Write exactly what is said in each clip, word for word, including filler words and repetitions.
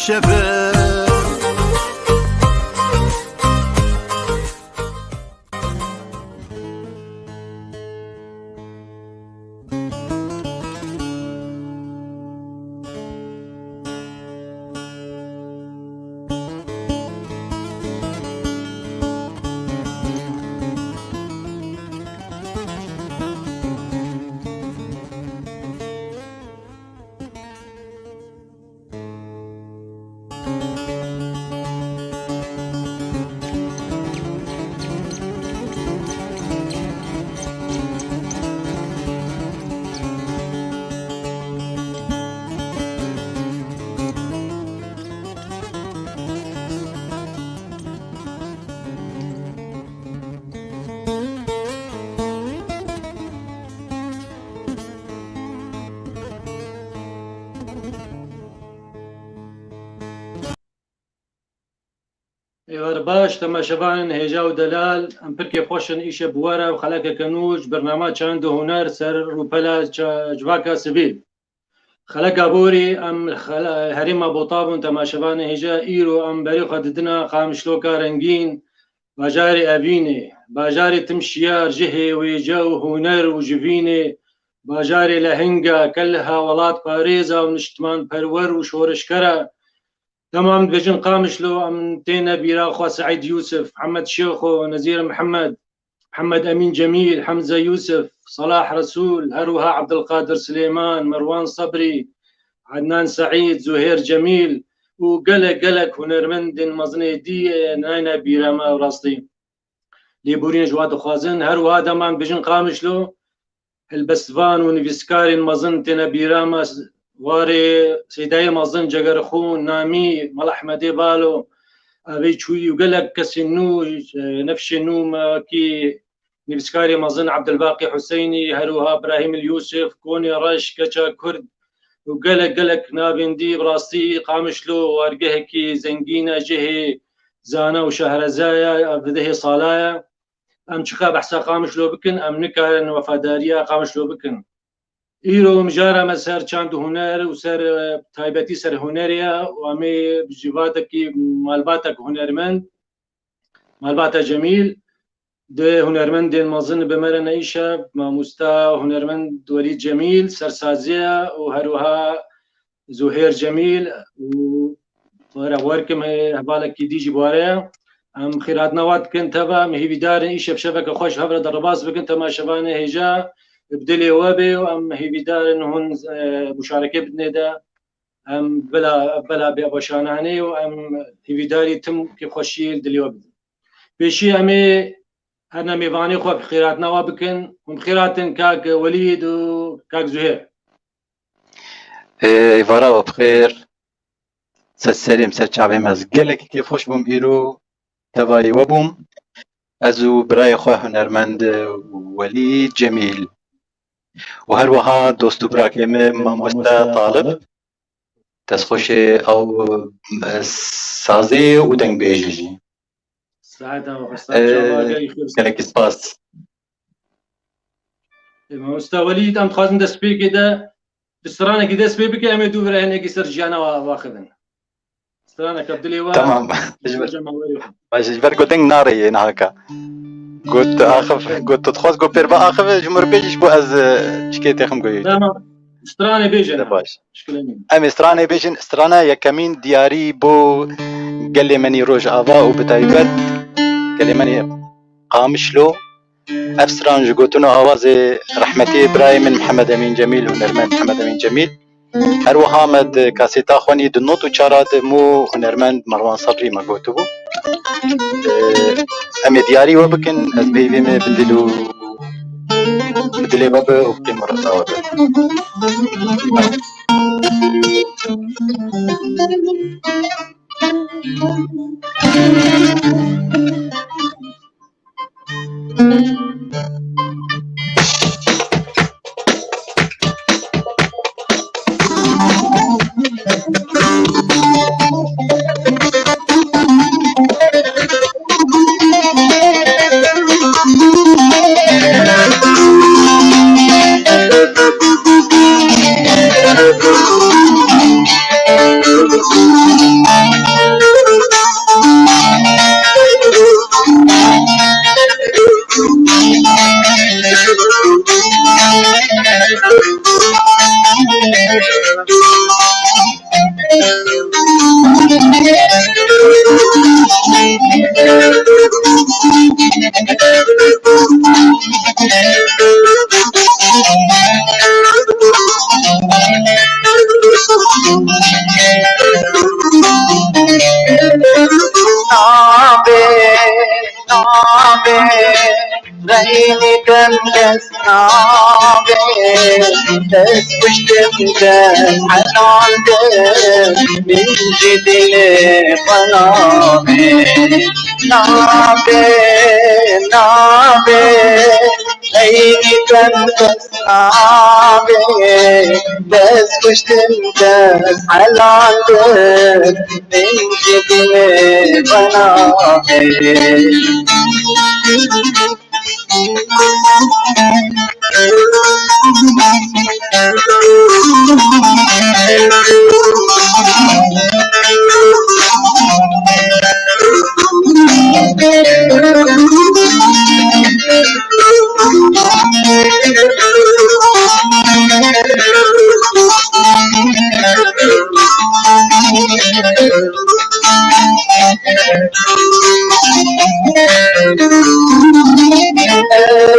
şefe. Êvar baş, temaşevanên hêja û delal, em pirkê xweş in îşev bi we re û xelekeke nû ji bernama Çand û Huner ser rûpela ça-, civaka sivîl. Xeleka borî em xele-, herêma Botabûn, temaşevanê hêja, îro em berê xwe didina Qamişloka rengîn, bajarê evînê, bajarê tim şiyar, cihê wêce û huner û civînê, bajarê lehinga, kelha, welatparêza û niştimanperwer û şoreşkera. Dema em dibêjin Qamişlo, em têne bîra xwe Seîd Yûsif, Hemed Şêxo, Nezîr Mihemed, Mihemed Emîn Cemîl, Hemze Yûsif, Salah Resûl, her wiha Ebdulqadir Silêman, Merwan Sebrî, Ednan Seîd, Zuhêr Cemîl û gelek gelek hunermendên mezinê dî nayne bîra me rastî. Lêborîn ji we dixwazin. Her wiha dema em dibêjin Qamişlo, helbestvan û nivîskarên mezin têne bîra me, warê Seydayê Mezin, Cegerxûn, Namî, Mela Ehmedê Balo, Evê Çûyî û gelek kesên nû, e, nefşên nû me wekî nivîskarê mezin Ebdilbaqî Huseynî, her wiha Birahîm El Yûsif, Konê Reş, Keça Kurd û gelek gelek navên dî. Bi rastî Qamişlo wargehekî zengîn e, cihê zana û şehreza ye, ev dihê sala ye. Em çiqa behsa Qamişlo bikin, em nikarin wefadariya Qamişlo bikin. Îro mijara me ser çand û huner û ser, e, taybetî ser hunerê ye û em ê bi civatekî malbatek hunermend, malbata Cemîl, di hunermendên mezin bi me re ne îşev, mamosta hunermend Welîd Cemîl, sersaziya û her wiha Zuhêr Cemîl û were werkim hevalekî dî jî bi were ye. Em xîratna we dikin teva, em hêvîdar in îşev şeveke xweş hev re derbas bikin, temaşevanê hêja bi dilê we bê û em hêvîdar in hûn, e, muşarekê bidinê de. Em bila, bela bê weşananê û em hêvîdarî tim kêfxweşiyê li dilê we bidin. Pêşî em ê her ne mêvanê xwe bi xêratina we bikin. Hûn bi xêr hatin kak Welîd û kak Zuhêr. Ê, êvara we bi xêr. Ser serê min, ser çavê min, ez gelekî kêfxweş bûm îro tevayê we bûm. Ez û birayê xwe hunermend Welî Cemîl û her wiha dost û birakê min mamoste Talib. Destxweşê ew, e, sazê û dengbêjê jî. Saeta we xweş, e, çawa gelî xêr. Gelekî spas. E, mamosta Welîd, em dixwazin destpêkê de bi stranekî dest pê bike, em ê dû vira hinekî ser jiyana wa-, waxivin. Straneke bi dilê we. Tamam. Ji ber, ji ber ku deng narê yê nahaka. Got axif, got tu dixwaz got pêr be axif, ji mir bêjî ji bo ez, e, çikê têxim goyê. Tamam. Stranê bêjin. Baş. Şikilê min. Em ê stranê bêjin. Strana yekemîn diyarî bo gelê menî Rojava û bi taybet gelê menî Qamişlo. Ev stran ji gotin û awazê rehmetî birayê min Mihemed Emîn Cemîl, hunermend Mihemed Emîn Cemîl. Her wiha me di kasêta xwe nî di not û çara de mû hunermend Merwan Sebrî me gotibû. Em ê diyarî we bikin, ez bi hêvê me bi dil û bi dilê we be û bi qîm û reza we be. Nabê, reynî dem kes nabê, dest kuştim, dest helal de, min jî dilê xwe nabê. Nabê, nabê, reynî dem kes nabê, dest kuştim, dest helal de, min jî dilê xwe nabê.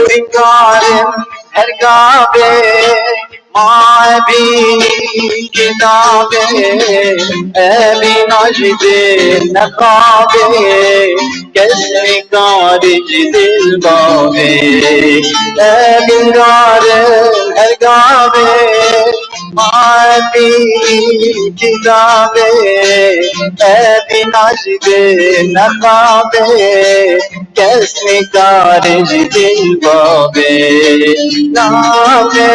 Zingarim her gavê, ma bînî kî nabê, evîna ji dil nexabê, kes nikarî ji dil bavê. Zingarim her gavê, ma bînî kî nabê, evîna ji dil nexabê, kes nikare ji dil bavê. Nabê,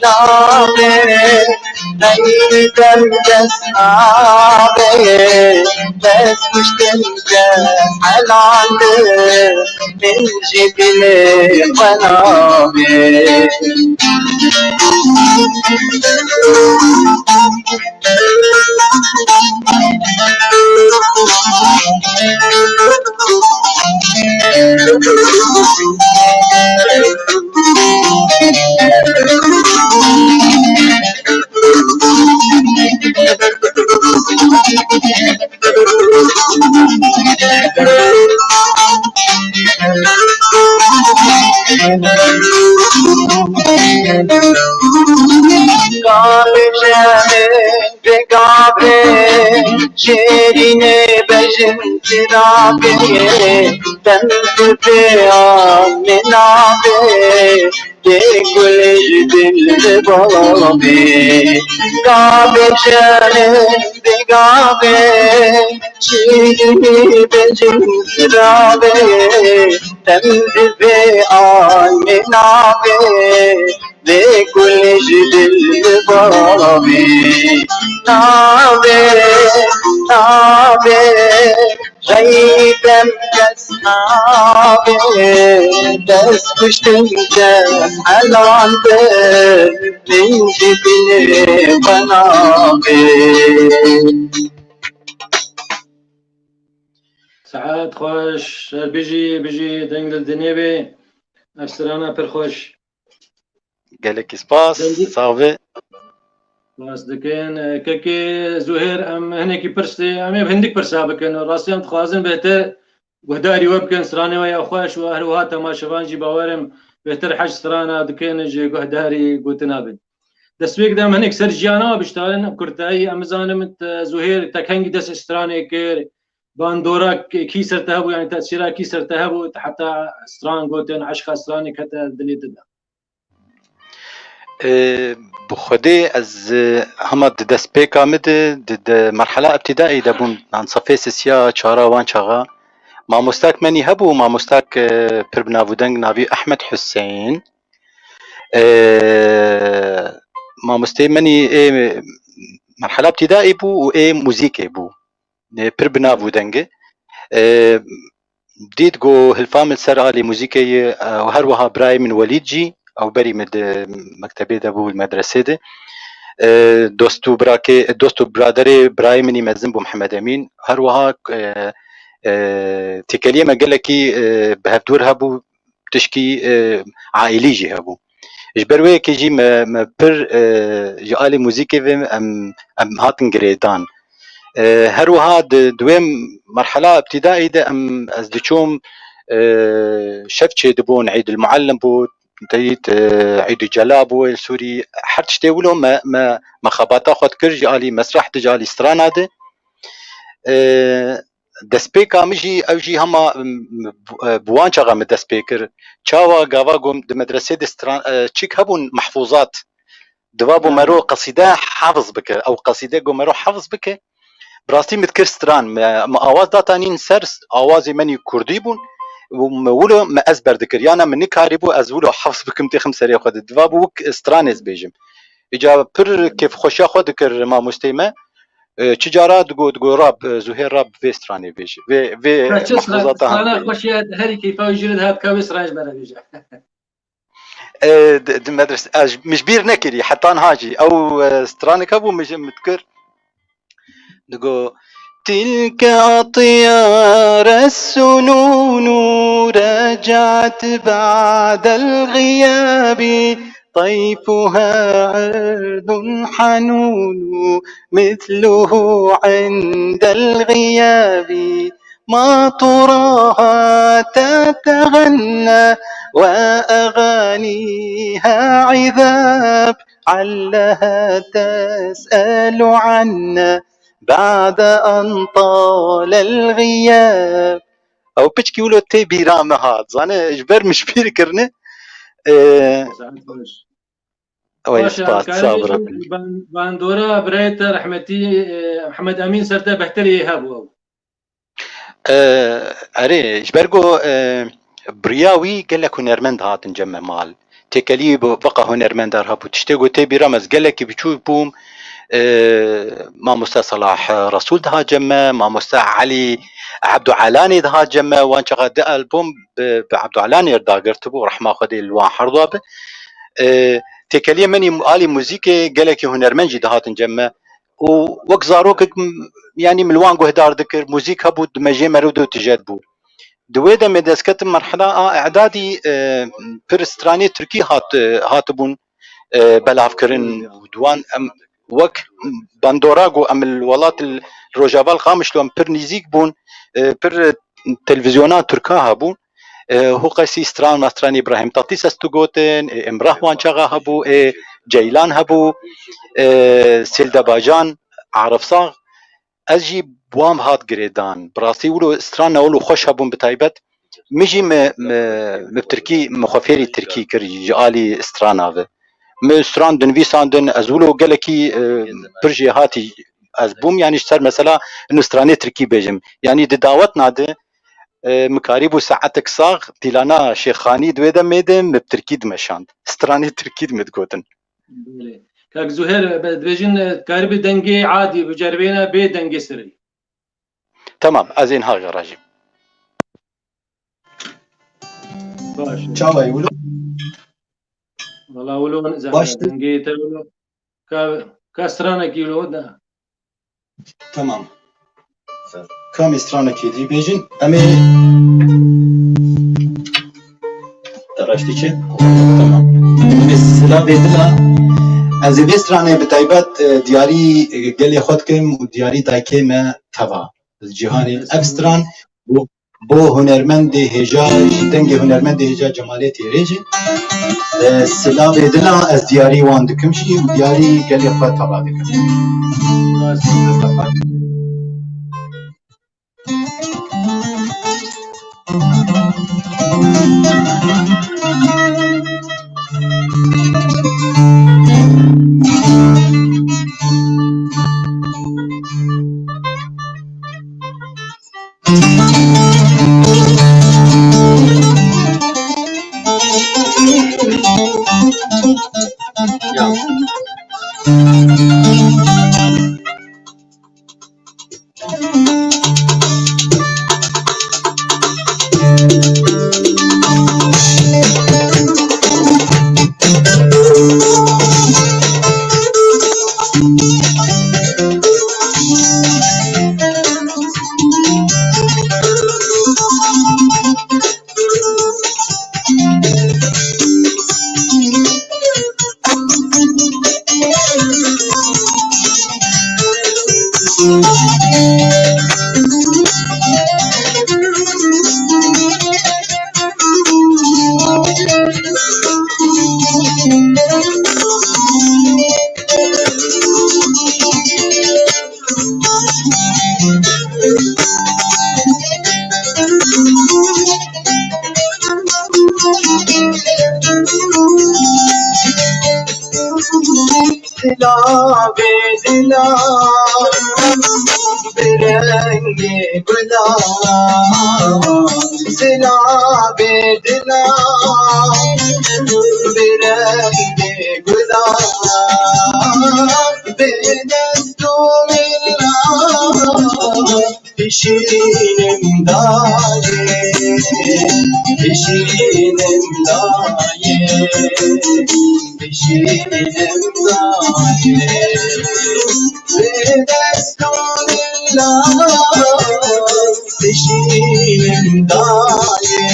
nabê, reynî dem kes nabê, dest kuştin kes helal de, min jî dilê xwe nabê. Gavê jemê, vê gavê, şêrînê bejin çi nabê, dem divê amê nabê, bê gulê ji dil bavê. Gavê jemê, vê gavê, şêrînê bejin çi nabê, dem divê amê nabê, bê gulê ji dil bavê. Nabê, nabê, reynî dem kes nabê, dest kuştin kes helal de, min ji dilê xwe nabê. Saet xweş, ser bijî, bijî deng li dinê bê. Ev strana pir xweş. Gelekî spas, Dengî- sax be. Spas dikin. Kekê Zuhêr, em hinekî pirsê, em ê hindik pirsa bikin. Rastî em dixwazin bêhtir guhdarî we bikin, stranê we ya xweş û her wiha temaşevan jî bawerim bêhtir hez strana dikin ji guhdarî gotina bin. Destpêk de em hinek ser jiyana we biştarin, kurtayî em bizanin te Zuhêr te kengî dest stranê kir, bandora kî ser te hebû, yanî tesîra kî ser te hebû, te heta stran gotin, eşqa stranê kete dilê te de. Ê, bi Xwedê ez, e, hema di destpêka min de, di, di merhela îbtîdaî de bûm, yan sefê sisiya çara wan çaxa. Mamostak menî hebû, mamostak, e, pir bi nav û deng navî Ehmed Huseyîn. Ê, mamosteyê menî ê merhela îbtîdaî bû û ê muzîkê bû. Ê, pir bi nav û deng e. Ê, dît ku hilfa min ser alî muzîkê ye, û her wiha birayê min Welîd jî, ew berî min di mektebê de bû, li medresê de. Ê, dost û birakê, dost û biraderê birayê min î mezin bû Mihemed Emîn. Her wiha, ê, ê, têkiliyê me gelekî, ê, bi hevdûr hebû, tişkî, e, aîlî jî hebû. Ji ber wê yekê jî me, me pir, e, ji alî muzîkê ve em, em hatin girêdan. E, her wiha di, di wê merhela îbtîdaî de em, ez diçûm, e, şev çêdibûn, Îdil Muallim bû, te dît, e, Îdil Cela bû, li Sûrî, her tiştê wilo me, me, me xebata xwe dikir ji alî mesreh de, ji alî strana de. E, destpêka min jî, ew jî hema, m, m, bi wan çaxa min dest pê kir. Çawa gava ku di medresê de stran-, e, çîk hebûn, mehfûzat. Diva bû mero qesîde hefz bike. Ew qesîde ku mero hefz bike, bi rastî min dikir stran. Me, me awaz datanîn ser, awazê menî kurdî bûn. Û me wilo me ezber dikir. Yana min nikarîbû ez wilo hefz bikim têxim serê xwe de. Diva bû wek stranê ez bêjim. Îca pir kêfxweşiya xwe dikir mamostê me. E, çi cara digo, digo Rab, e, Zuhêr Rab vê stranê bêje. Vê, vê Ka çi stra-, mehfûzata strana hemdî. Xweşiya herî keyfa wî jî re dihat ka wê stranê ji me re bêje. E, di, di medres-, ez, min ji bîr nekirî, heta niha jî. Ew, e, stranek hebû min ji min dikir. Digo, تلك أطيار السنون رجعت بعد الغياب، طيفها عرذ حنون مثله عند الغياب، ما تراها تتغنى وأغانيها عذاب، علها تسأل عنا بعد أن طال الغياب. Ew piçkî wilo tê bîra me hat. Zane, ji ber min ji bîr kirine. Ee, Saet baş. Ew ê Baş e, spas, karê sağ bêjin, bırakın. Ban-, bandora birayê te rehmetî, e, Mihemed Emîn ser te behterê yê hebû ew. Ee, erê, ji ber ku, e, biriya wî gelek hunermend hatin cem me mal. Têkelî bi veqa hunermendar hebû. Tiştê ku tê bîra me, ez gelekî biçûk bûm. E, mamoste Salah Resûl dihat cem me, mamoste Elî Ebdûelanê dihat cem me. Wan çaxa di albûm bi, bi Ebdûelanê re dagirtibû, rehma Xwedê li wan herduwa be. E, têkeliyê menî alî muzîkê gelekî hunermend jî dihatin cem me. Û wek zarokek, m-, yanî min li wan guhdar dikir, muzîk hebû, di mejê meriv de tije dibû. Di wê demê destketim merhela a îdadî, e, pir stranê tirkî hat, e, hatibûn, e, belavkirin. Û di wan em wek bandora ku em li welat li Rojava li Qamişlo em pir nîzîk bûn, e, pir televîzyona tirka hebûn. E, Huqesî stran, stranê Îbrahîm Tatlîses digotin, e, Emrah wan çaxa hebû, e, Ceylan hebû, e, Sêlde Bacan, Arif Sax. Ez jî bi wan hat girêdan. Bi rastî wilo strana wilo xweş hebûn bi taybet. Min jî mi, mi, mi bi tirkî, mi xwe fêrî tirkî kir ji alî strana ve. Mi stran dinivîsandin, ez wilo gelekî, e, pir jêhatî ez bûm, yanî ji ser mesela inu stranê tirkî bêjim. Yanî di dawetna de, e, mi karîbû saetek sax Dîlana Şêxanî di wê demê de mi bi tirkî dimeşand. Stranê tirkî di min digotin. Belê. Kak Zuher, be-, dibêjin, e, karîbî dengê adî biceribêne bê dengê serî. Tamam, ez ên ha gera jî. Baş. Çawa ye wilo? Wala wilo ne Baş. Dengê te wilo. Ka, ka stranekî wilo ne. Tamam. Kamê stranekê dî bêjin. Em ê Te raştî çi? Tamam. Em ê silavê dila. Ez ê vê stranê bi taybet, e, diyarî, e, gelê xwe dikim û diyarî dayikê me teva. Cîhanê. Ev stran bo, bo hunermendê hêja, ji dengê hunermendê hêja Cemalê Têrê jî. E, silavê dila ez diyarî wan dikim jî û diyarî gelê xwe teva dikim. Bi rengê gulan, silavê dilan, bi rengê gulan, bi dest û milan, dişînim dayê, dişînim dayê. Dişînim dayê, bi dest û milan, dişînim dayê,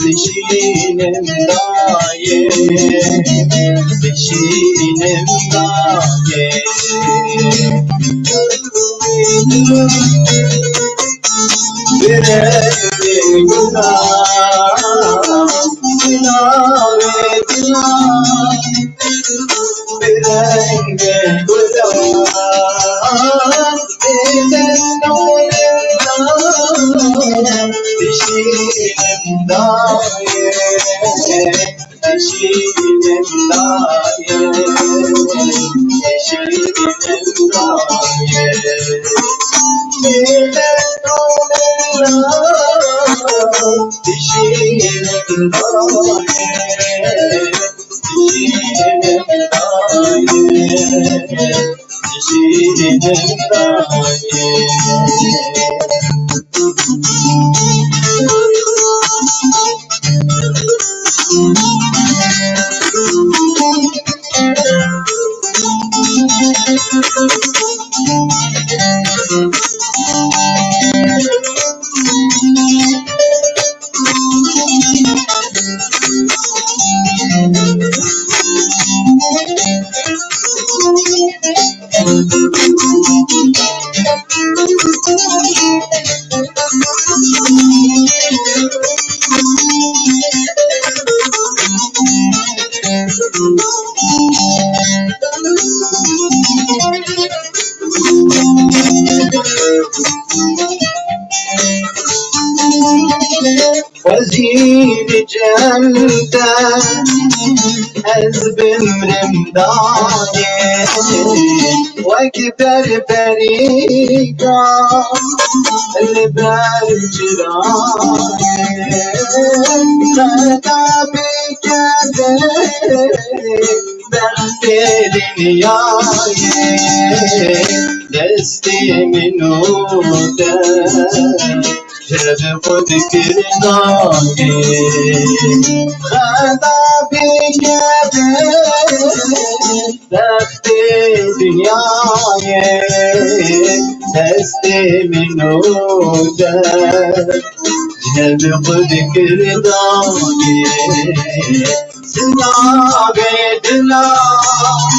dişînim dayê, dişînim dayê. Bi rengê gulan, silavê dilan, bi rengê gulan, bi dest û milan, dişînim dayê. Dişînim dayê, dişînim dayê. Bi dest û milan, dişînim dayê, dişînim dayê, dişînim dayê. Xwezî li cem te ez bimrim dayê, wek berberîka li ber çirayê. Xeda bike bextê dinyayê, destê min û te. Ji xwe dikir dayê, xeda bike bextê dinyayê, destê min û te. Ji xwe dikir dayê, silavê dilan,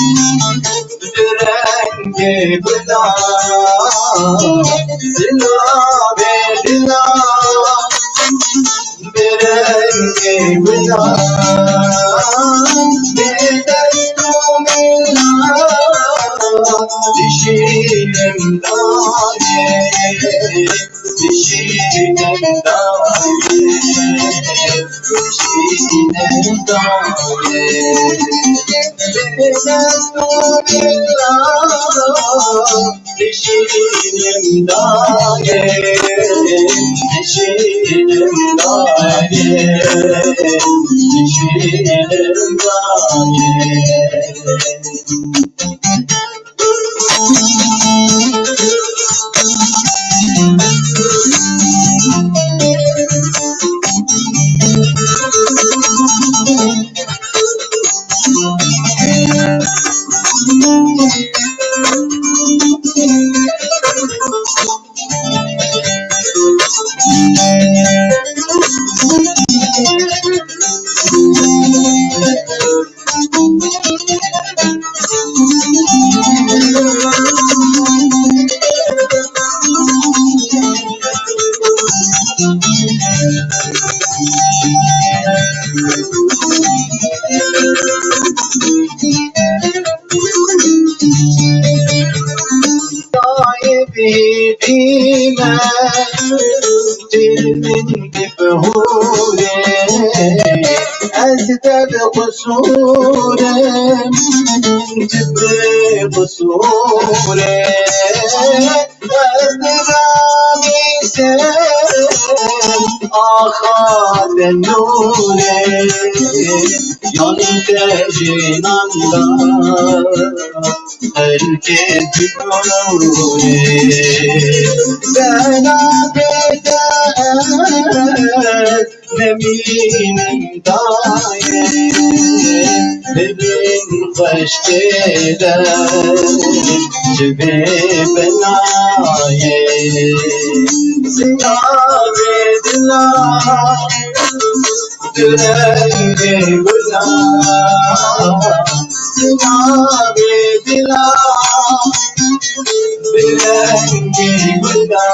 bi rengê gulan, silavê dilan, bi rengê gulan, bi dest û milan, dişînim dayê. Dişînim dayê, dişînim dayê. Bi dest û milan, dişînim dayê, dişînim dayê, dişînim dayê. Dayê bîdî me, dil min dibihûrê. Ez te bi qusûrim, tu bi qusûrê, ez diramîsim, axa te nûrê, yan te jinan da, her kê bi nûrê, bela bê te ez nemînim dayê, bibin xweşkê de ji vê belayê. Sinavê dila, du rengê gula, sinavê dila, du rengê gula.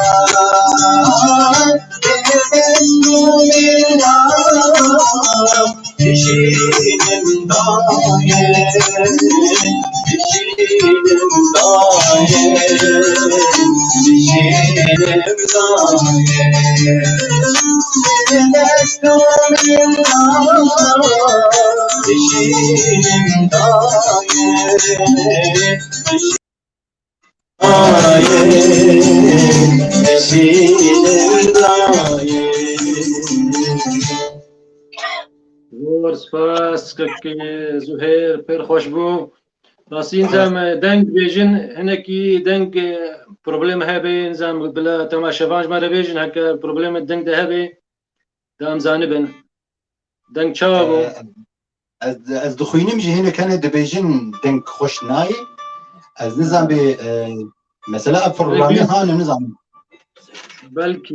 Zor spas, kek Zuhêr, pir xweş bû. Rastî, nizam, deng dibêjin, hinekî deng, e, problem hebe, nizam, bila temaşevan ji me re bêjin, heke problem deng de hebe, da em zanibin. Deng çawa bû? E, ez, ez dixwînim jî hinek hene dibêjin deng xweş nayê. Ez nizam bê, e, mesela ev programê hane nizam. Belkî.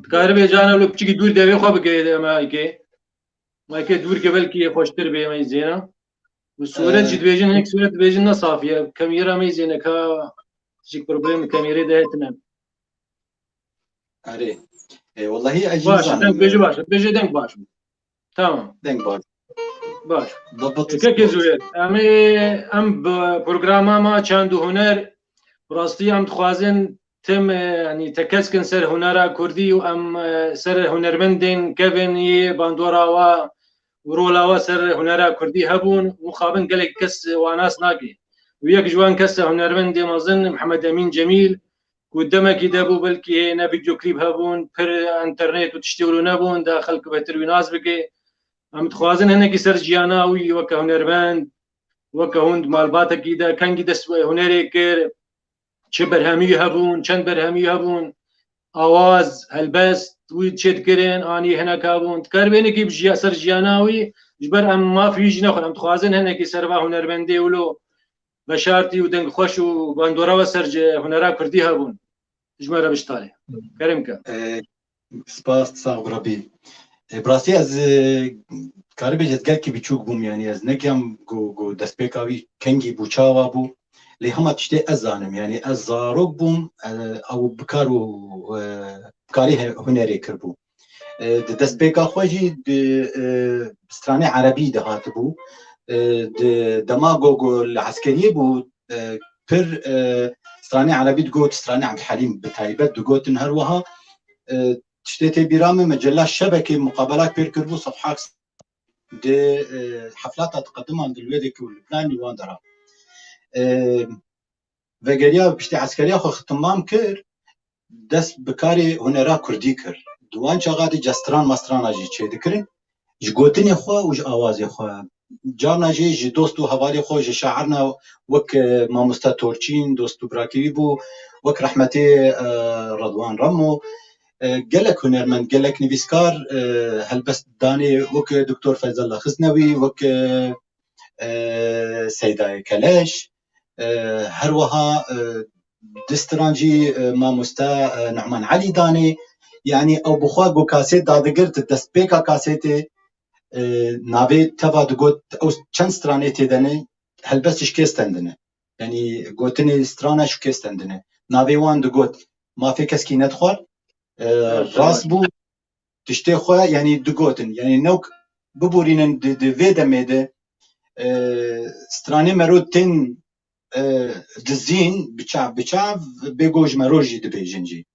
Dikaribê cana wilo piçikî dûr devê xwe bike, em ayke. Mayke dûr ke belkî xweştir bê, em zêna. Û sûret jî dibêjin, hinek sûret dibêjin ne safî ye. Kamera me zêne ka jî problem kamerê de hetine. Erê. E, wellahî ez jî Baş, nizanim. Deng bêje baş. Bêje deng baş. Tamam. Deng baş. Baş. Kekê Zûyer, em ê, em bi programa me çand û huner, bi rastî em dixwazin tim, e, yanî tekez kin ser hunera kurdî û em, e, ser hunermendên kevin yê bandora wa û rola wa ser hunera kurdî hebûn û mixabin gelek kes wa nas nake. Û yek ji wan kes e hunermendê mezin Mihemed Emîn Cemîl, ku demekî de bû, belkî hê ne vîdyoklîp hebûn, pir enternet û tiştê wilo nebûn, da xelk bêtir wî nas bike. Em dixwazin hinekî ser jiyana wî weke hunermend, weke hûn di malbatekî de, kengî dest bi hunerê kir, çi berhemî hebûn, çend berhemî hebûn, awaz, helbest, wî çê dikirin, anî hineka bûn. Dikaribê hinekî bi jiya-, ser jiyana wî, ji ber em mafî wî jî nexwin. Em dixwazin hinekî ser va hunermendê wilo veşartî û dengxweş û bandora we ser ji hunera kurdî hebûn. Ji me re biştalê. Kerem ke. E, spas, sax bi Rebî. E, bi rastî ez, e, karibê ez gelkî biçûk bûm, yanî ez nekem ku, ku destpêka wî kengî bû, çawa bû. Lê hema tiştê ez zanim, yanî ez zarok bûm, e, ew bi kar û, e, bi karî he-, hunerê kiribû. E, di destpêka xwe jî di, e, stranê erebî de hatibû. E, di dema ku, ku li eskeriyê bû, e, pir, e, stranê erebî digot, stranê Ebdulhelîm bi taybet digotin her wiha. E, tiştê tê bîra min, mecella Şebekê muqabelak pêr kiribû, Sefhak di, e, heflata diqediman di Lwêdê ku li planî wan dera. E, vegeriya piştî eskeriya xwe xitimam kir, dest bi karê hunera kurdî kir. Di wan çaxa de cestran mastrana jî çêdikirin. Ji gotinê xwe û ji awazê xwe. Carna jî ji dost û hevalê xwe, ji şairna wek, e, mamoste Torçîn, dost û birakî wî bû, wek rehmetê, e, Redwan Remo, e, gelek hunermend, gelek nivîskar, e, helbest danê, wek Doktor Feyzallah Xiznewî, wek, e, e, Seydayê Keleş, e, her wiha, e, di stran jî, e, mamoste, e, Numan Elî danê. Yanî ew bi xwe ku kasêt dadigir, di destpêka kasêtê, e, navê teva digot, ew çend stranê tê de ne, helbest ji kê stendine. Yanî gotinê strana ji kê stendine. Navê wan digot, mafê keskî nedixwar. E, rast bû, tiştê xwe, yanî digotin. Yanî newk biborînin di, di vê demê de, e, stranê mero tên, e, dizîn, bi çav, bi çav, bêgo ji mero jî dibêjin jî.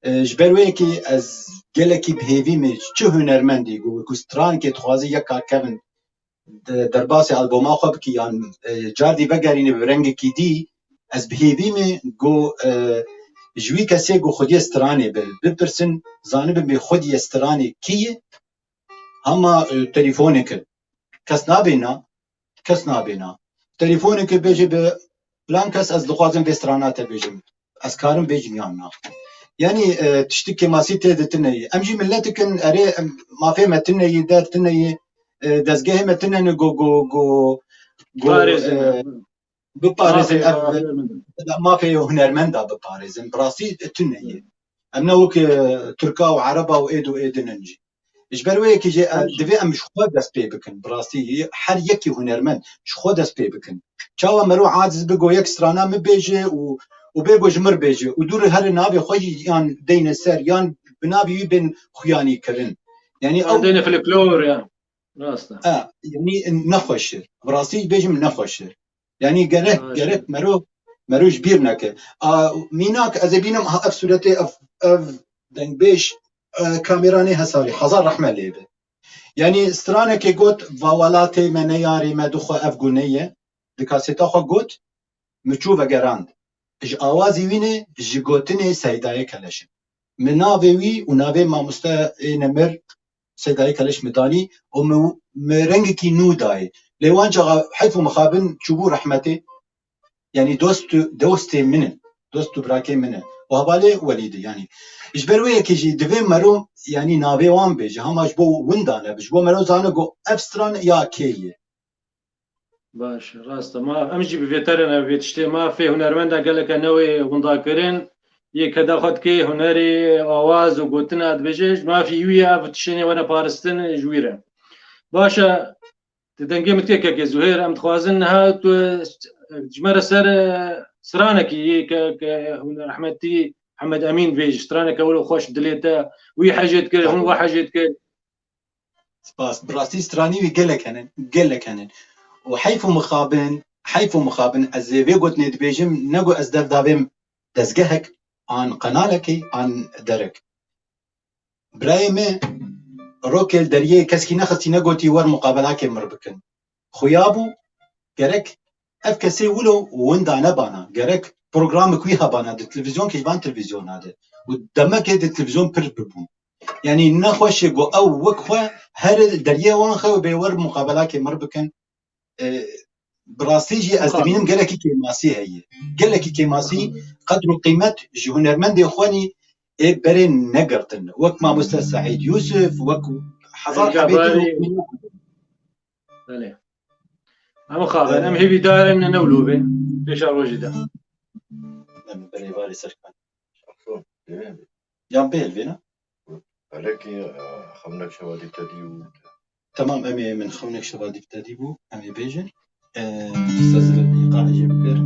E, ji ber wê yekê ez gelekî bi hêvî me çi hunermendî ku, ku strankê dixwaze yek kar kevin de-, derbasê alboma xwe bikî yan, e, cardî vegerîne bi rengekî dî, ez bi hêvî me ku, e, ji wî kesê ku xwediyê stranê bi, bipirsin, zanibin bê xwediyê stranê kî ye, hema, e, telefonê kir. Kes nabêna, kes nabêna. Telefonê kir bêje bi filan kes, ez dixwazim vê strana te bêjim. Ez karim bêjim yan na. Yanî, e, tiştik kêmasî tê de tune ye. Em jî miletik in, erê, em, mafê me tune ye, der tune ye, e, dezgehê me tune ne go, go, go, go, Parêzin, e, e, biparêzin, mafê ev, hunermend. Mafê hunermenda biparêzin. Bi rastî tune ye. Em ne wek, e, Tirka û Ereba û êd û êdin in jî. Ji ber wê yekê jî, e, Baş. Divê em ji xwe dest pê bikin. Bi rastî her yekî hunermend ji xwe dest pê bikin. Çawa mero aciz bi go yek strana min bêje û, û bê go ji mir bêje û dû re here navê xwe jî yan deyne ser yan bi navê wî bên xuyanî kirin. Yanî Yan ew deyne folklor ya. Rast e. E, yanî nexweş e. Bi rastî bêjim nexweş e. Yanî gerek, Baş e. Gerek mero, mero ji bîr neke. A, mînak ez ê bînim, ha, ev sûretê, ev, ev dengbêj, e, kamera nê hesarî, hezar rehme lê be. Yanî stranekê got, va welatê me ne yarê me dixwe ev gune ye. Di kaseta xwe got, min çû vegerand. Ji awazî wî ne, ji gotinê Seydayê Keleş in. Min navê wî û navê mamosteyê nemir Seydayê Keleş min danî û min, min rengekî nû dayê. Lê wan çaxa heyf û mixabin çûbû rehmetê. Yanî dost û, dostê min in. Dost û birakê min in. Û hevalê Welîdê yanî. Ji ber wê yekê jî divê mero yanî navê wan bêje. Hema ji bo winda nebe. Ji bo mero zane ku ev stran ya kê ye. Baş, rast e. Ma em jî bi vê te re ne, vê tiştê mafê hunermenda gelek e newê winda kirin. Yê keda xwe dikê hunerê awaz û gotina dibêje, ji mafî wî ye ev tiştê nê wene paristin ji wî re. Baş e, di dengê min dike kekê Zuhêr, em dixwazin niha tu ji me re ser, e, stranekî yê ke, ke hunerehmetî Hemed Emîn bêj, straneke wilo xweş dilê te, wî hejê dikir, hûn we hejê dikir. Spas. Bi rastî stranî wî gelek hene, gelek hene. Û heyf û mixabin, heyf û mixabin, ez ê vê gotinê dibêjim, ne ku ez dev davêm dezgehek, an qenalekê, an derek. Birayê me, rokê li deriyê keskî nexistî negotî wer muqabelakê mir bikin. Xuya bû, gerek ev kesê wilo winda nebana, gerek programek wî hebana di televîzyonkê ji van televîzyona de û demekê di televîzyon pir bibûn. Yanî nexweş e ku ew wek xwe her deriyê wan xew bê wer muqabelakê mir bikin. E, bi rastî jî ez Muqabil. Dibînim gelekî kêmasî heye. Gelekî kêmasî qedr û qîmet ji hunermendê xwenî ê berê negirtin. Wek mamoste Seîd Yûsif, wek hezar Êlka hebê din Barî. Belê. Em xabin, em hêvîdar in ne wilo be. Pêşa rojê de. Em berê varê serkan. Yan bê elvêna? Belekî, e, xewnek şeva dî te dî û Temam, em ê min xewnek şeva dî te dî bû, em ê bêjin. E, Ustaz îqaê jê bikir.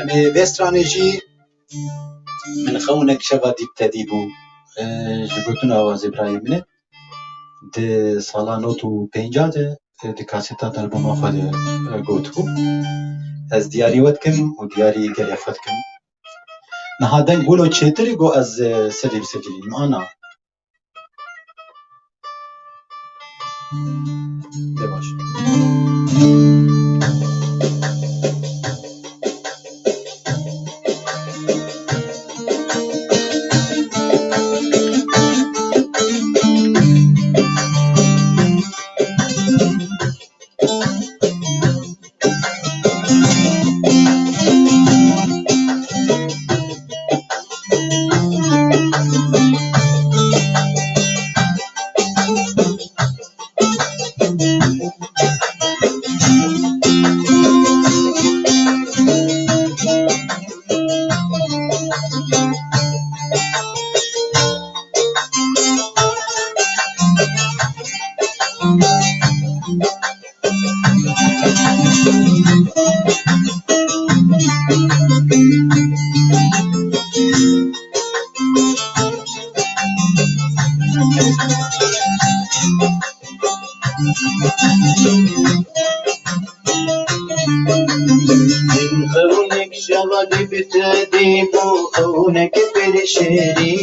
Em ê vê stranê jî Min xewnek şeva dî bi te dî bû, e, ji gotin awazê birayê min e. Di sala nod û pênca de, e, di kaseta de albuma xwe de, e, gotibû. Ez diyarî we dikim û diyarî gelê xwe dikim. Niha deng wilo çêtir e, got ez, e, sedî bi sedî bînim. Ana. Lê baş. Xewnek şeva dî bi te dî bû, xewnek pir şêrî.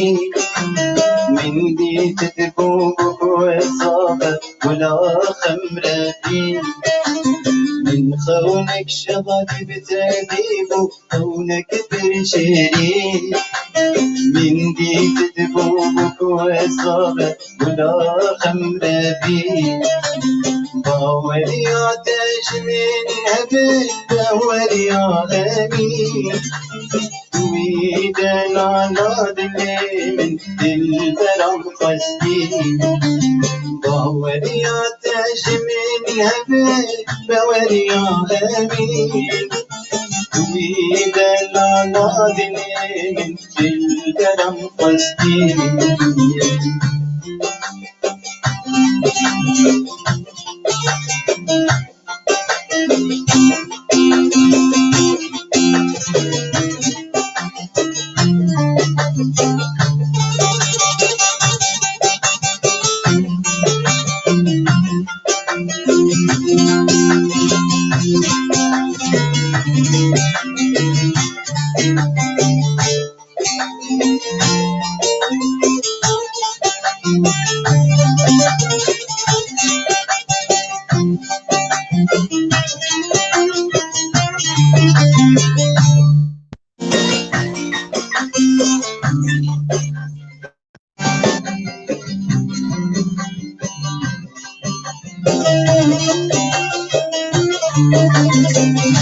Min dî tu dibû bû ku ez zabe, gula xemre bî. Min xewnek şeva dî bi te dî bû, xewnek pir şêrî. Min dî tu dibû bû ku ez zabe, gula xemre bî. Baweriya te ji min hebe, baweriya emî. Wî delala dilê min, dilberan xwestî. Baweriya te ji min hebe, baweriya emî. Wî delala dilê min, dilberan xwestî.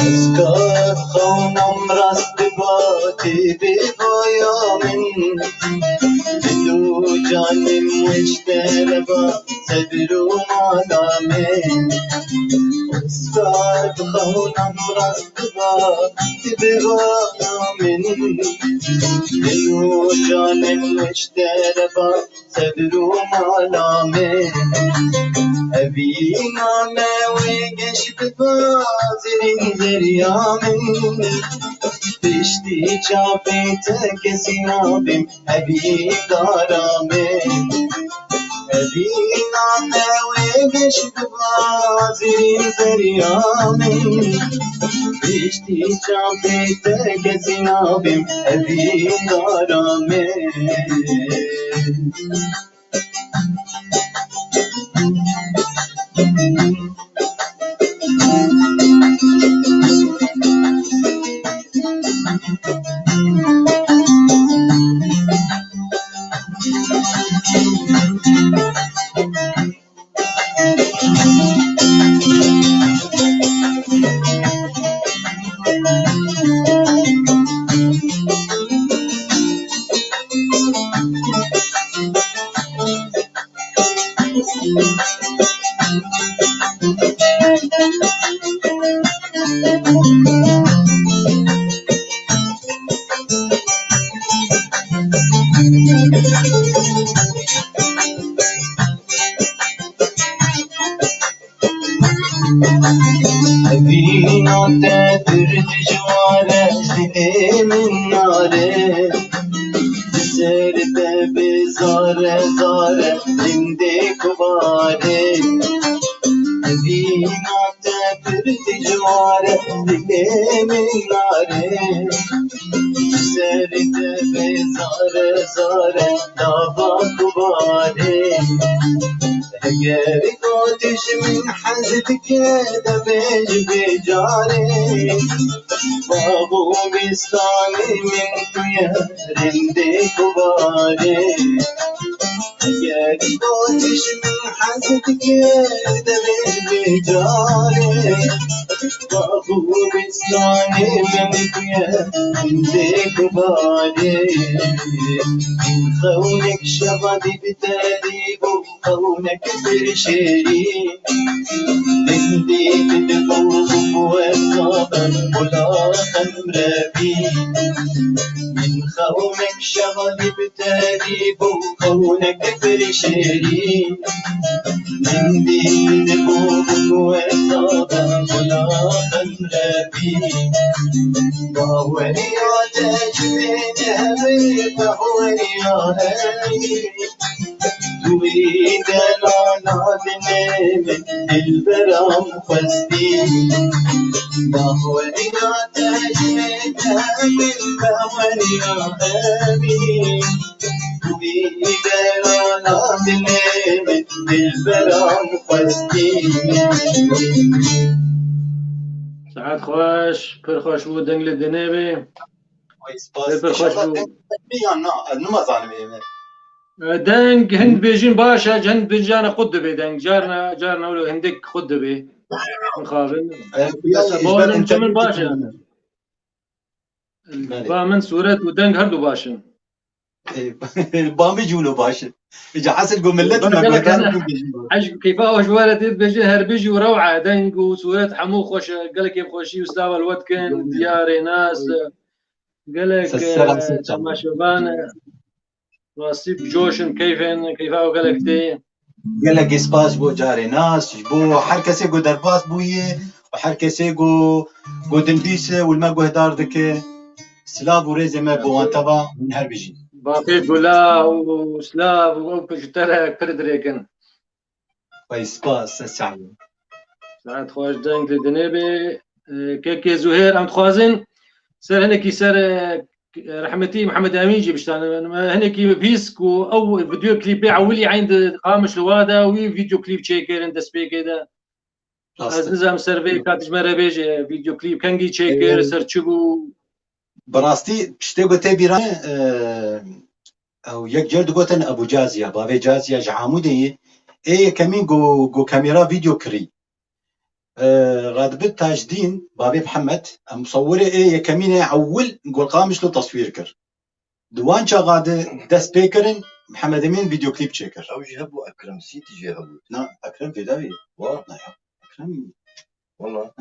Rizgar xewnam rast diba, tê bêvaya min. Dil û canim weş te reba, sebir û mala min. Rizgar xewnam rast diba, tê bêvaya min. Dil û canim weş te reba, sebir û mala min. Evîna me wê geş biba, zirîn zeriya min. Piştî çavê te kesî nabim, evîndara min. Evîna me wê geş biba, zirîn zeriya min. Piştî çavê te kesî nabim, evîndara min. Evîna te pir dijwar e, dilê min nare. Li ser te bê zare zare, lindê ku bare. Evîna te pir dijwar e, dilê min nare. Li ser te bê zare zare, dava ku bare. Eger gotî ji min hez dike, de bêj vê carê. Bax û bîstanê min tu ye, rindê ku bare. Eger gotî ji min hez dike, de bêj vê carê. Bax û bîstanê min tu ye, rindê ku bare. Xewnek şeva dî bi te dî bû, xewnek pir şêrî. Min xewmek şevalî bi terî bû, xewnek pir şêrîn. Min dît bû wesa ben gula Emre bî. Baweriya te ji min hemî, baweriya hemî. Wî delala dilê min, dilbera min xwestî. Baweriya te ji min hemî, baweriya hemî. Wî delala dilê min, dilbera min xwestî. Saet xweş, pir xweş bû, deng li dinê bê. Ay, spas. Pir xweş bû. Deng, deng mi ya na? Ez nima zanim ê me. E, deng hin dibêjin baş e, hin dibêjin qut dibê deng. Carna, carna wilo hindik qut dibê. Mixabin. E, ya, Bes, ez ba ber min, internet min baş e. Belê. Ba min sûret û deng her du baş in. E, ba min jî wilo baş in. Îca esil ku millet Ba me gelek gotan hene. Ku bêjin baş. Ej keyfa hoş were tê dibêjin her bijî û rewa deng û sûret hemû xweş e. Gelekê xweşî û slava li we dikin. Belê. Diyarê nas, Belê. Gelek, Ser, ser, e, ser, ser. Temaşevan, e, rastî bi coş in, keyfên, keyfa ew gelek tê. Gelekî spas bo carê nas, ji bo her kesê ku derbas bûye û her kesê ku, ku din bîse û li me guhdar dike. Silav û rêzê me bo wan teva hûn her bijîn. Bapê gula û silav û ew pir ji te re pir dirêk in. Ay spas, ez sax bim. Saet xweş, deng li dinê bê. E, kekê Zuhêr, em dixwazin ser hinekî ser, e, rehmetî Mihemed Emîn jî biştanin. Me hinekî bihîst ku ew video klîpê ewilî eyn di Qamişlo de wî video klîp çêkirin destpêkê de. Rast e. Ez nizam ser vê ka tu ji me re bêje, video klîp kengî çêkir, Ee, ser çi bû? Bi rastî tiştê ku tê bîra me, e, ew yek car digotin Ebû Caziya, bavê Caziya ji Amûdê ye. Ê yekemîn ku, ku kamera video kirî. E, Radibit Tajdîn, bavê Mihemed, em musawirê ê yekemîn ê ewil ku li Qamişlo teswîr kir. Di wan çaxa de dest pê kirin, Mihemed Emîn video klîp çêkir. Ew jî hebû, Ekrem Sîtî jî hebû. Na, Ekrem vêda ye. Wa? Na ya. Ekrem. Wala.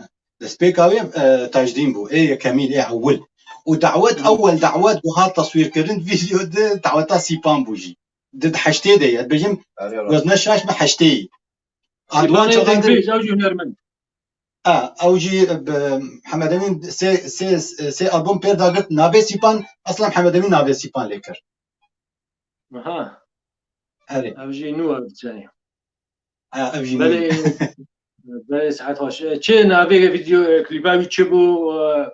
Destpêka wê, e, Tajdîn bû. Ê yekemîn, ê ewil. Û dawet, Hı. ewel dawet ku hat teswîrkirin, video di daweta Sîpan bû jî. Di, di heştê de ye. Dibêjim, Erê, rast. Wezne şaş me heştê ye. A, di wan Sîpanê çaxan de dengbêj, ew jî hunermend. A, ew jî bi Mihemed Emîn sê, sê, sê album pêr dagirt, navê Sîpan, eslen Mihemed Emîn navê Sîpan lê kir. Aha. Erê. Ew jî nû ev çayê. A, ev jî Belê, nû. belê, saet xweş. Çi navê video, e, klîba wî çi bû? E,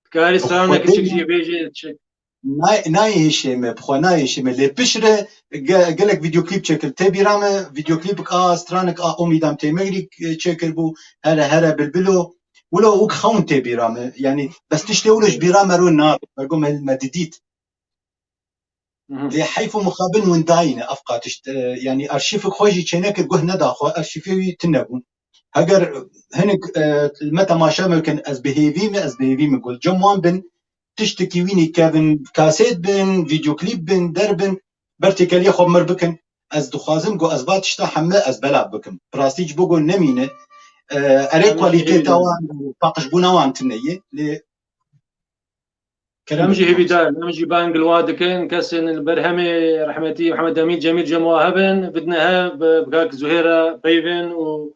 dikarî stranekî çi jî bêjê, çi? Nay-, nayê hişê me, bi xwe nayê hişê me. Lê piştre ge-, gelek video klîp çêkir. Tê bîra me, video klîpik a stranek a Omîdam Têmegrî, e, çêkir bû. Here here bilbilo. Wilo ûk xewn tê bîra me. Yanî bes tiştê wilo ji bîra me ro nabe. Mergo me, me didît. Mhm. Lê heyf û mixabin windayî ne ev qatiş, e, yanî arşîvek xwe jî çênekir, guh neda xwe, arşîvê wî tune bûn. Heger hinek, e, me temaşe me bikin, ez bi hêvî me, ez bi hêvî me got. Cem wan bin, tiştekî wî nî kevin, kasêt bin, vîdyoklîp bin, der bin, ber têkeliya xwe mir bikin. Ez dixwazim ku ez va tişta heme ez belav bikim. Bi rastî ji bo ku nemîne, e, erê Em jî kwalîteta hêvî wan û paqijbûna wan tune ye. Lê Kerem Em jî bikin. Hêvîdar in, em jî bang li wa dikin, kesên li ber hemê rehmetî Mihemed Emîn Cemîl cem wa hebin, bidine hev, bi, bi kak Zuhêr re peyvin û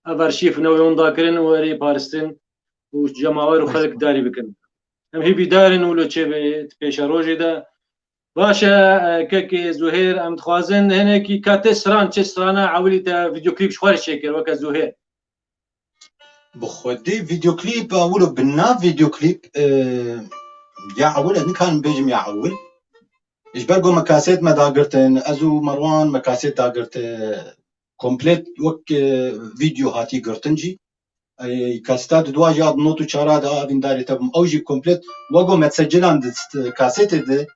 ev arşîv newê hûn dakirin û erê paristin û cemawer û xelk darî bikin. Em hêvîdar in wilo çêbe di pêşerojê de. Baş e, e, kekê Zuhêr, em dixwazin hinekî ka tê stran, çi strana ewilî te vîdyoklîp ji xwe re çêkir, weke Zuhêr. Bi xwedê vîdyoklîp, ewil û bi nav vîdyoklîp, e, ya ewil, ez nikarim bêjim ya ewil. Ji ber ku me kasêt me dagirtin, ez û Merwan me kasêt dagirtin, komplet wek, e, vîdyo hatî girtin jî. E, kaseta di dua jî a di not û çara de a evîndarê te bûm. Ew jî komplet wek ku me secilan di st-, kasêtê de,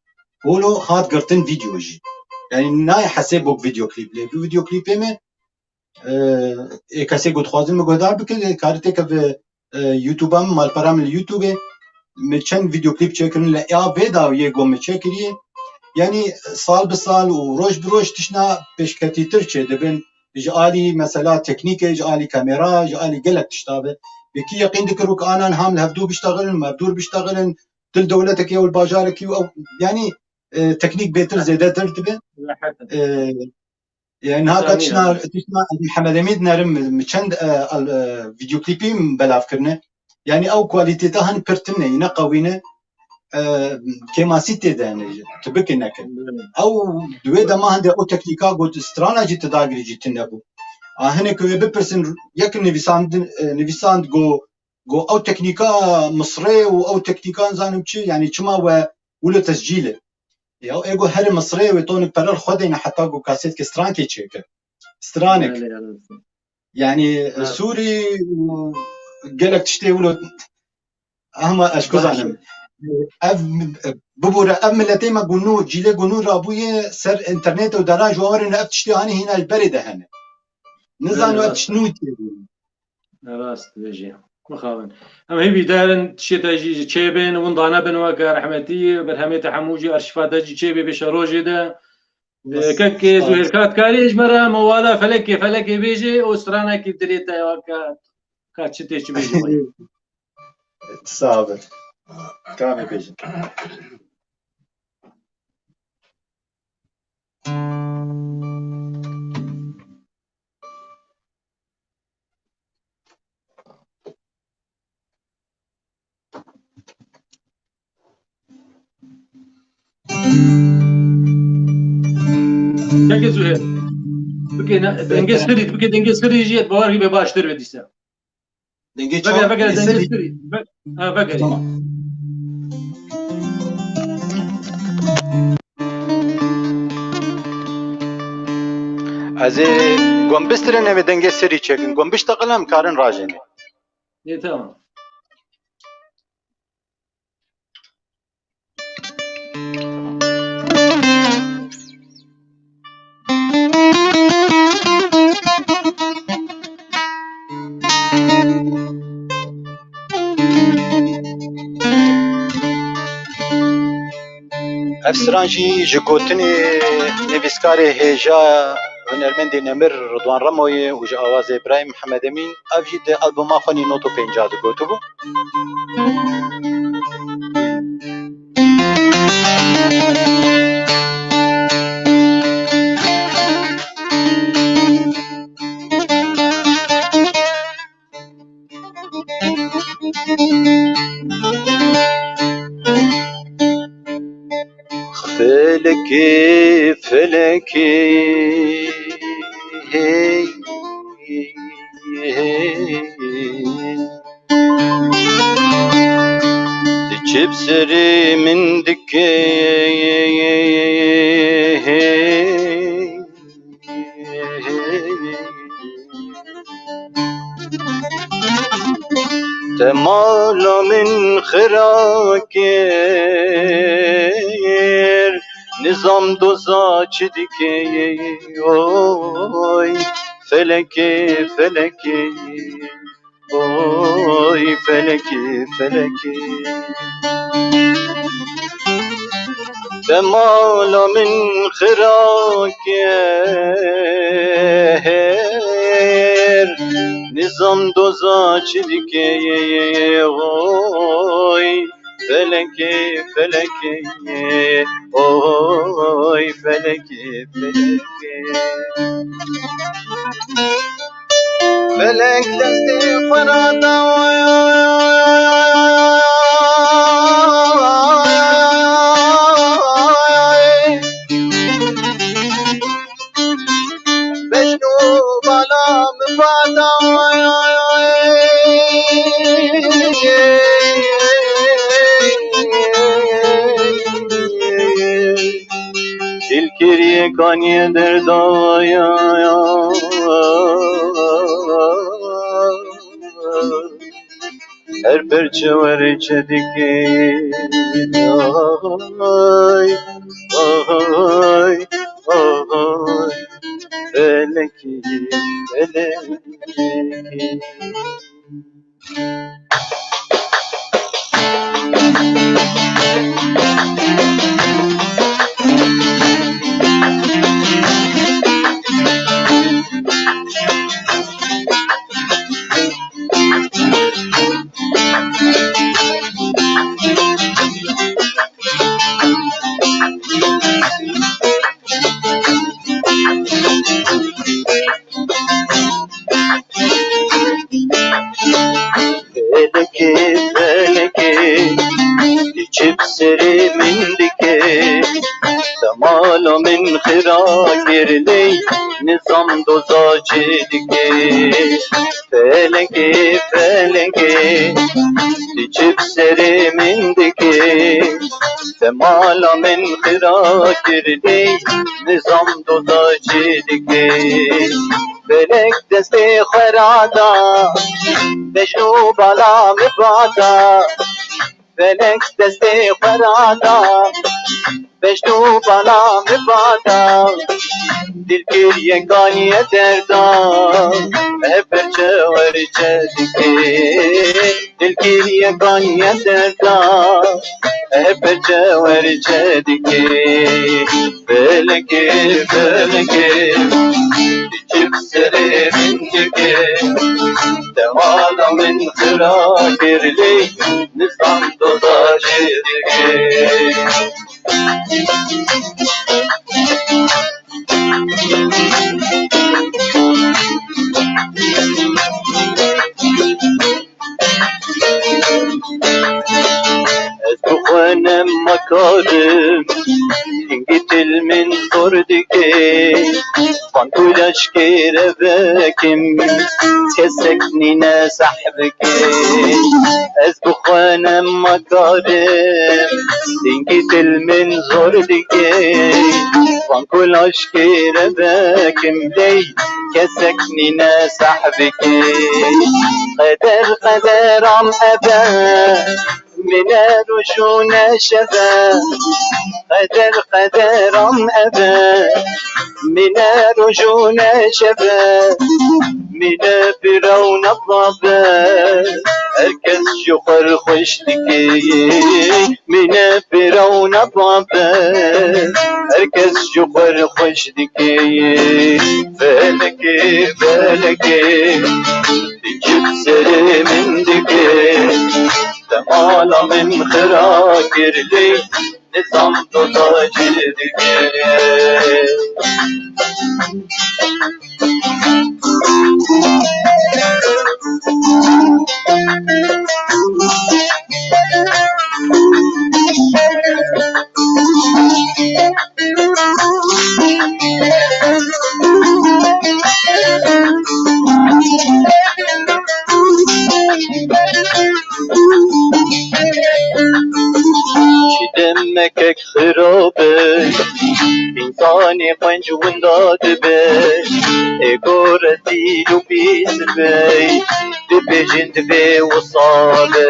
holo hat girtin vîdyo jî. Yanî nayê hesê bok vîdyoklîp. Lê bi vîdyoklîpê me, e, ê kesê ku dixwazin min guhdar bikin, ê karî têke bi, e, YouTube-a min, malpera min li YouTube-ê, min çend vîdyoklîp çêkirin li ya vê dawiyê ku min çêkiriye. Yanî sal bi sal û roj bi roj tiştna pêşketîtir çêdibin. ji alî mesela teknîkê, ji alî kamera, ji alî gelek tişta be. Yekî yeqîn dikir û ki anan ham li hevdû biştexilin, mevdûr biştexilin, til dewletekî ew li bajarekî û ew, yanî, e, teknîk bêtir zêdetir dibe. E, yani niha ka tişna, tişna Mihemed Emîn dinerim, min çend, e, al-, e, videoklîpî min belav kirine. Yani ew kualiteta hin pir tune, ne qewî ne. E, kêmasî tê de hene, tu bike neke. Ew di wê dema hinde ew teknîka got strana jî ti dagirî jî tune bû. A hinek wê bipirsin, yek nivîsandin, e, nivîsand go, go ew teknîka misrê û ew teknîka nizanim çi, yani çima we wilo tescîl e. Ya ê go herê misrê wê tonik pere li xwe deyne heta go kasêtkê strankê çêke. Stranek. Belê, evet. Yani Sûrî û gelek tiştê wilo, ama ez ku zanim. Ev, bibore, ev miletê me gunû, cîlê gunû rabûye ser internet û dera ji warê ev tiştê hanê hîna ji berê de hene. Nizano ev tişt nû tê bû. Rast dibêjî. Mixabin. Em hêvîdar in tiştê te jî ji çêbin, winda nebin weke rehmetî, berhemê te hemû jî arşîfa te jî çêbê bê şerojê de. Kekê Zuhêr, ka dikarî ji me re mewala felekê, felekê bêjê û stranekî dilê te ya ka, ka çi tê çi bêjî. Sax be. Kamê bêjin. Kekê Zuhêr, bike ne, dengê sirî, bike dengê sirî jî et bawer bê baştir be dîsa. Dengê çaw? Vegere, vegere, dengê sirî. Sirî. Ve-, ha, vegere. Tamam. Ez ê gom bistirin, em ê dengê sirî çêkin. Gom bişteqilin, em karin rajêne. Ê, tamam. Ev stran jî ji gotinê nivîskarê hêja, hunermendê nemir Ridwan Remoyê û ji awazê Birayê Mihemed Emîn, ev jî di albuma xwe Nînot û pênca de gotibû. Felekê, felekê, hey, hey. Diçe bi serê min dike. Te mala min xira kir, nizam doza çi dike, oy, felekê, felekê. Oy felekê, felekê. Te mala min xira kir, nizam doza çi dike, oy. Felekê, felekê, oy felekê, felekê. Felek destê xwe rada, bejn û bala min bada. Dil kiriye kaniye derdaya. Her perçe were çedike. Ay, ay, ay. Felekê, felekê. Kirlî nizam doza çi dike. Felekê, felekê, tu çi bi serê min dike? Te mala min xira kirlî, nizam doza çi dike? Felek destê xwe rada, Mecnû bala min bada. Felek destê xwe rada, Mecnû bala min bada. Dil kiriye kaniye derda, hep perçe werçe dike. Dil kiriye kaniye derda, hep perçe werçe dike. Felekê, felekê, çi bi serê min dike. Te mala min xira kirlî, nizam doza çi dike. Ez bi xwe nema karim, hingî dil min zor dike. Van ku laşkê re vekim, kesek nîne seh bike. Ez bi xwe nema karim, hingî dil min zor dike. Van ku laşkê re vekim lê, kesek nîne seh bike. Qeder qederam ebe, mine roj û ne şeve. Qeder qederam ebe, mine roj û ne şeve. Mine pira û ne babe, her kes ji xwe re xweş dike. Mine pira û ne babe, her kes ji xwe re xweş dike. Felekê, felekê, tu çi bi serê min dike? Te mala min xira kirlî, nizam doza çi dike. Çi demekek xirab e, însanê qenc winda dibe. Ê ku rezîl û pîs be, dibêjin divê wisa be.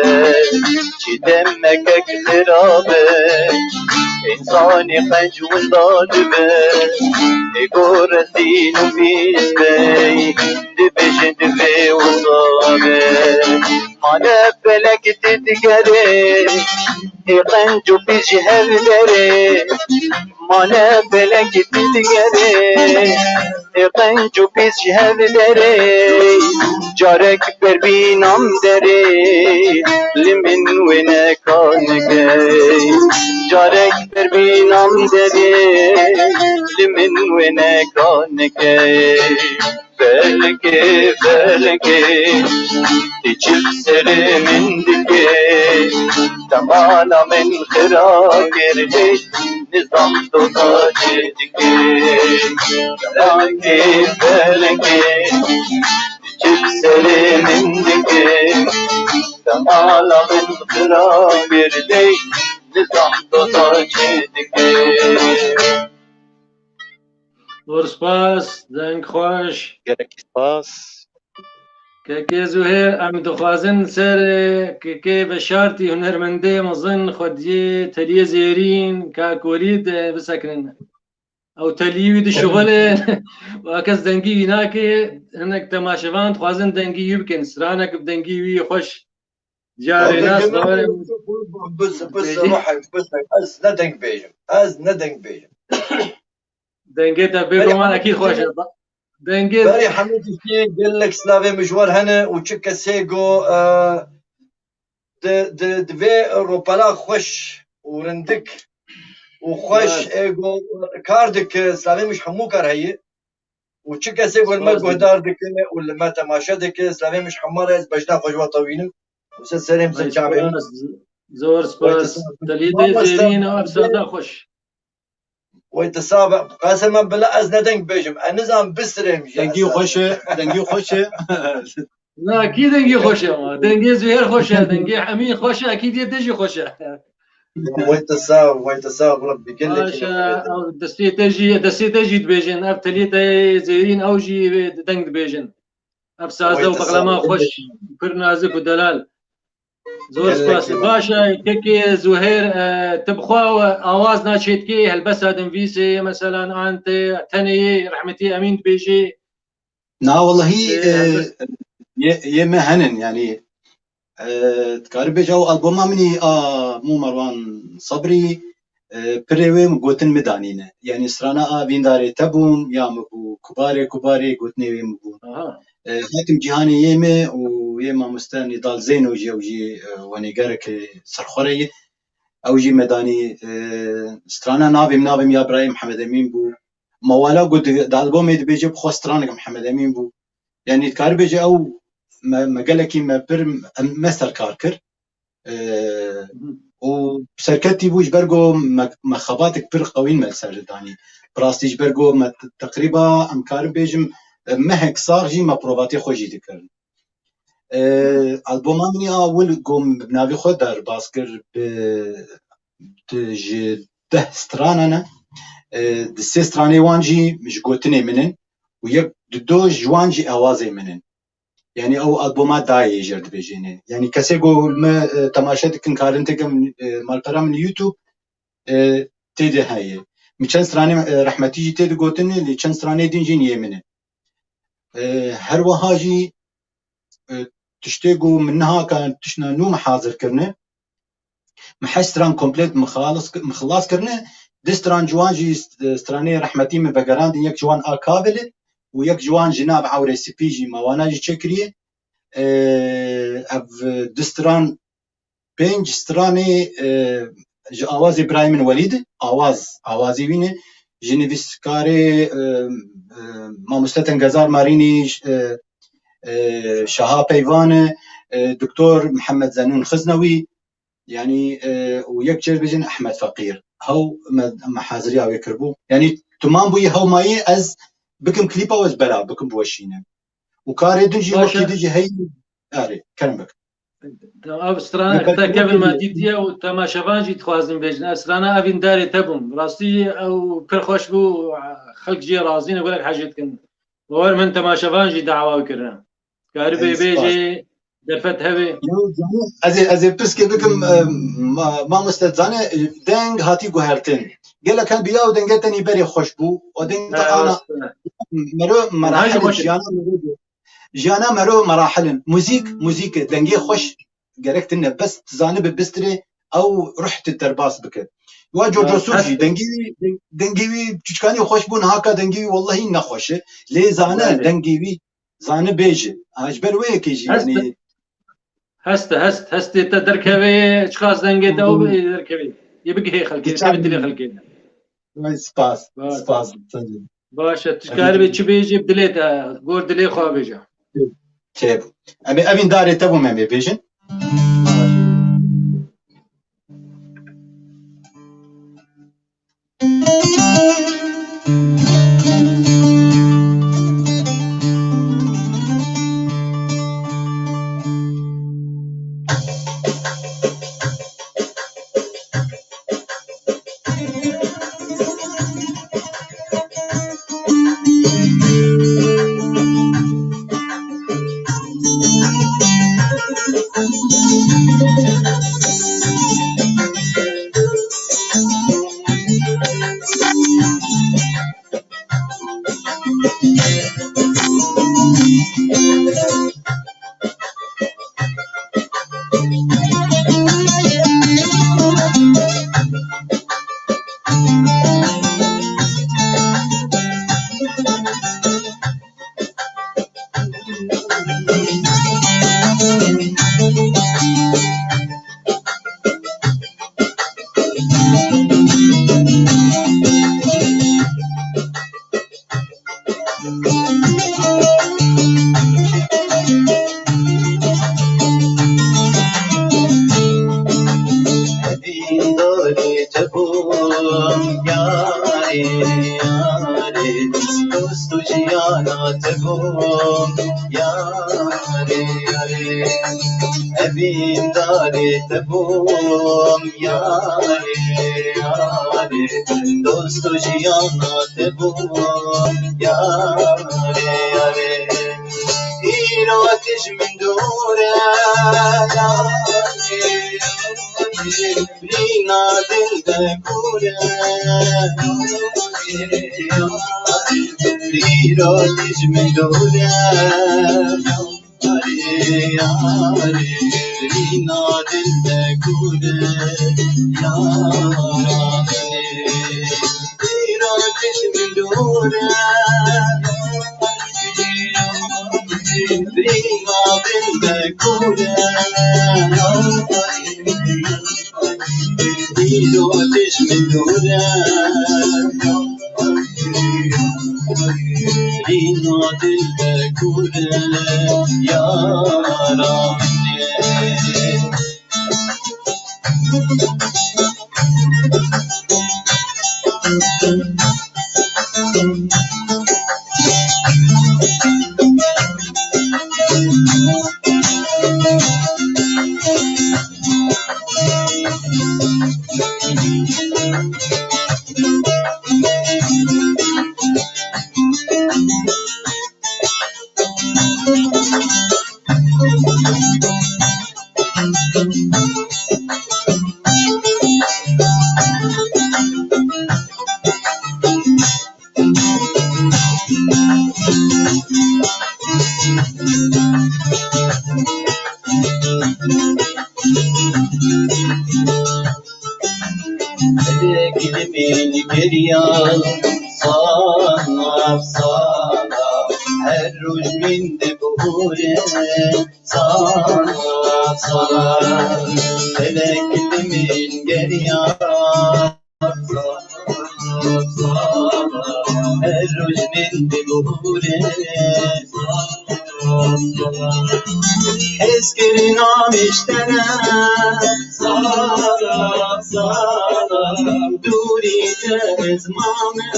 Çi demekek xirab e, însanê qenc winda dibe. Ê ku rezîl û pîs be, dibêjin divê wisa be. Mane felek didigere, ê qenc û pîs ji hev dere. Mane felek didigere, ê qenc û pîs ji hev dere. Carek berbînam dere, li min wê neka neke. Carek berbînam dere, li min wê neka neke. Felekê, felekê, tu çi bi serê min dikê? Te mala min xira kir, nizam doza çi dikê. Felekê, felekê, tu çi bi serê min dikê? Te mala min xira kir, nizam doza çi dikê. Zor spas, deng xweş. Gelekî spas. Kekê Zuhêr, em dixwazin ser, e, kekê Beşartî, hunermendê mezin, xwediyê teliyê zêrîn, Kak Welîd, e, bisekinin. Ew teliyê wî dişuxile, wa kes dengî wî nake, hinek temaşevan dixwazin dengî wî bikin. Stranek bi dengî wî xweş. Carê nas, dengê min, bawerê min. Bes, bes, bêjî. Ruhek, bes, ez ne deng bêjim. Ez ne deng bêjim. Dengê te bêguman ekî xweş e. Dengê berê hemû tiştî gelek slavê mijwar hene û çi kesê go, e, di, di, di vê ropela xweş û rindik û xweş, e, go kar dike, slavê mij hemû kar heye. Û çi kesê go li me guhdar dike û li me temaşe dike, slavê mij hemû re ez bejna xwe ji we tewînim. Û ser serê min, ser çavê min. Zor spas. Telî dê zêrîn û ev sada xweş. Wey tu sax be. Qesemen bila ez ne deng bêjim. Ez nizam bistirêm jî. Dengî xweş e, dengî xweş e. Na, kî dengî xweş e ama? Dengê Zuhêr xweş e, dengê Emîn xweş e, kî diyê te jî xweş e. Wey tu sax, wey tu sax, Rabbî gelekî Maşa, ew destê te jî, destê te jî dibêjin. Ev teliyê te yê zêrîn, ew jî deng dibêjin. Ev saze û bexlema xweş, pir nazik û delal. Zor spas. Baş e, kekê Zuhêr, e, tu bi xwe awaz naçêtkê, helbesta dinvîsê, meselan, an te tenê yê, rehmetî Emîn dibêjê. Na, wellahî, Ê, e, helbest- yê, yê me henin, yanî, e, dikarî bêje ew alboma min î a Mû Merwan Sebrî, e, pirê wê min gotin min danîne. Yanî strana a vîndarê te bûm, ya min bû, kubarê, kubarê gotinê wê min bû. Aha. E, Hatim Cîhanê yê me û yê mamoste Nîdal Zeyno jî, ew jî, e, wenêgereke serxwere ye. Ew jî me danî, e, strana navê min, navê min ya birayê Mihemed Emîn bû. Mewala ku di, di albomê dibêje bi xwe stranek Mihemed Emîn bû. Yanî dikarî bêje ew me, me gelekî me pir em, me serkar kir. E, Mhm. û serketî bû ji ber ku me, me xebatek pir qewîn me li ser danî. Bi rastî ji ber ku me t-, teqrîba em karin bêjim, e, mehek sax jî me provatê xwe jî dikirin. E, alboma min ya ewil ku min bi navê xwe derbas kir, bi, di, ji deh stranan e. E, di sê stranê wan jî ji gotinê min in û yek di do ji wan jî awazê min in. Yanî ew alboma dayê jê re dibêjêne. Yanî kesê ku me, e, temaşe dikin, karin têkin, e, malpera min YouTube, e, tê de heye. Min çend stranê, e, rehmetî jî tê de gotin, lê çend stranê din jî yê min in. E, her wiha jî, e, tiştê ku min niha ka tiştna nû min hazir kirine, min heşt stran komplet min xalis ki-, min xilas kirine, du stran ji wan jî st-, stranê rehmetî min vegerandin, yek ji wan a Kavilê û yek ji wan ji nav ewrê spî jî me wana jî çêkiriye. E, ev du stran pênc stranê, e, ji awazê birayê min Welîd, awaz, awazê wî ne, ji nivîskarê, e, e, mamoste Tengezar Marînî, e, e, Şaha Peyvan e, e, Doktor Mihemed Zenûn Xiznewî, yanî, e, û yek çêr bêjin Ehmed Feqîr. Hew me, me haziriya wê kiribû. Yanî tu man bûyî hew mayî ez bikim klîpa we ez belav bikim biweşînim. Û karê din jî Baş e. wekî din jî heyî, erê, kerem bikin. Ev strana Nefes te kevin nefes me dîtiye û temaşevan jî dixwazin bêjin. Ev strana evîn darê te bûm. Rastî ew pir xweş bû, xelk jê razî ne, gelek hecê dikin. Wer min temaşevan jî dawa kirine. Karî bê Ey, spas. bêjê, derfet hevê. Yo, canım, ez ê, ez ê piskê bikim, e, ma-, mamoste zane, e, deng hatî guhertin. Gelek hem biya û dengê te nî berê xweş bû. O deng te Ha, ana. rast e. Mero Hajî merahelê xweş e. jiyana mero. Jiyana mero merahil in. Muzîk, muzîk e. Dengê xweş gerek tune. Bes tu zanibe bistirê, ew ruh tu derbas bike. Wa Coco Ya, Sur jî, hest e. dengê wî, deng-, dengê wî çûçikanî xweş bû, niha ka dengê wî wellahî nexweş e. Lê zane, Belê. dengê wî, zane bêje. Ha, ji ber wê yekê jî, Hest e. yanî Hest e, hest, hestê te derkevê, çiqas dengê te ew Hı. bê derkevê. Yê bigihê xelkê, Geçen tevê dilê xelkê. Vay, spas, Baş. spas. Baş e, tu Evîn karibê çi bêjî bi dilê te, gor dilê xwe bêje. Çêbû. Em ê evîn darê te bû me bêjin. Evîndarê te bûm yarê, yarê, dost û jiyana te bûm yarê, yarê. Îro tu ji min dûr e, yarê, yarê, rîna dil de kûr e, yarê, yarê, îro tu ji min dûr e. Yarê, yarê, rîna dil de kûr e, yarê, îro tu ji min dûr e. Rîna dil de kûr e, yarê, îro tu ji min dûr e. Rîna dil de kûr e, yara min ê. Dilê min geriya, sala, sala, her roj min dibûre, sala, sala. Felek li min geriya, sala, sala, her roj min dibûre, sala, sala. Hezkirina min ji te re, sala, sala, dûrî te ez mame,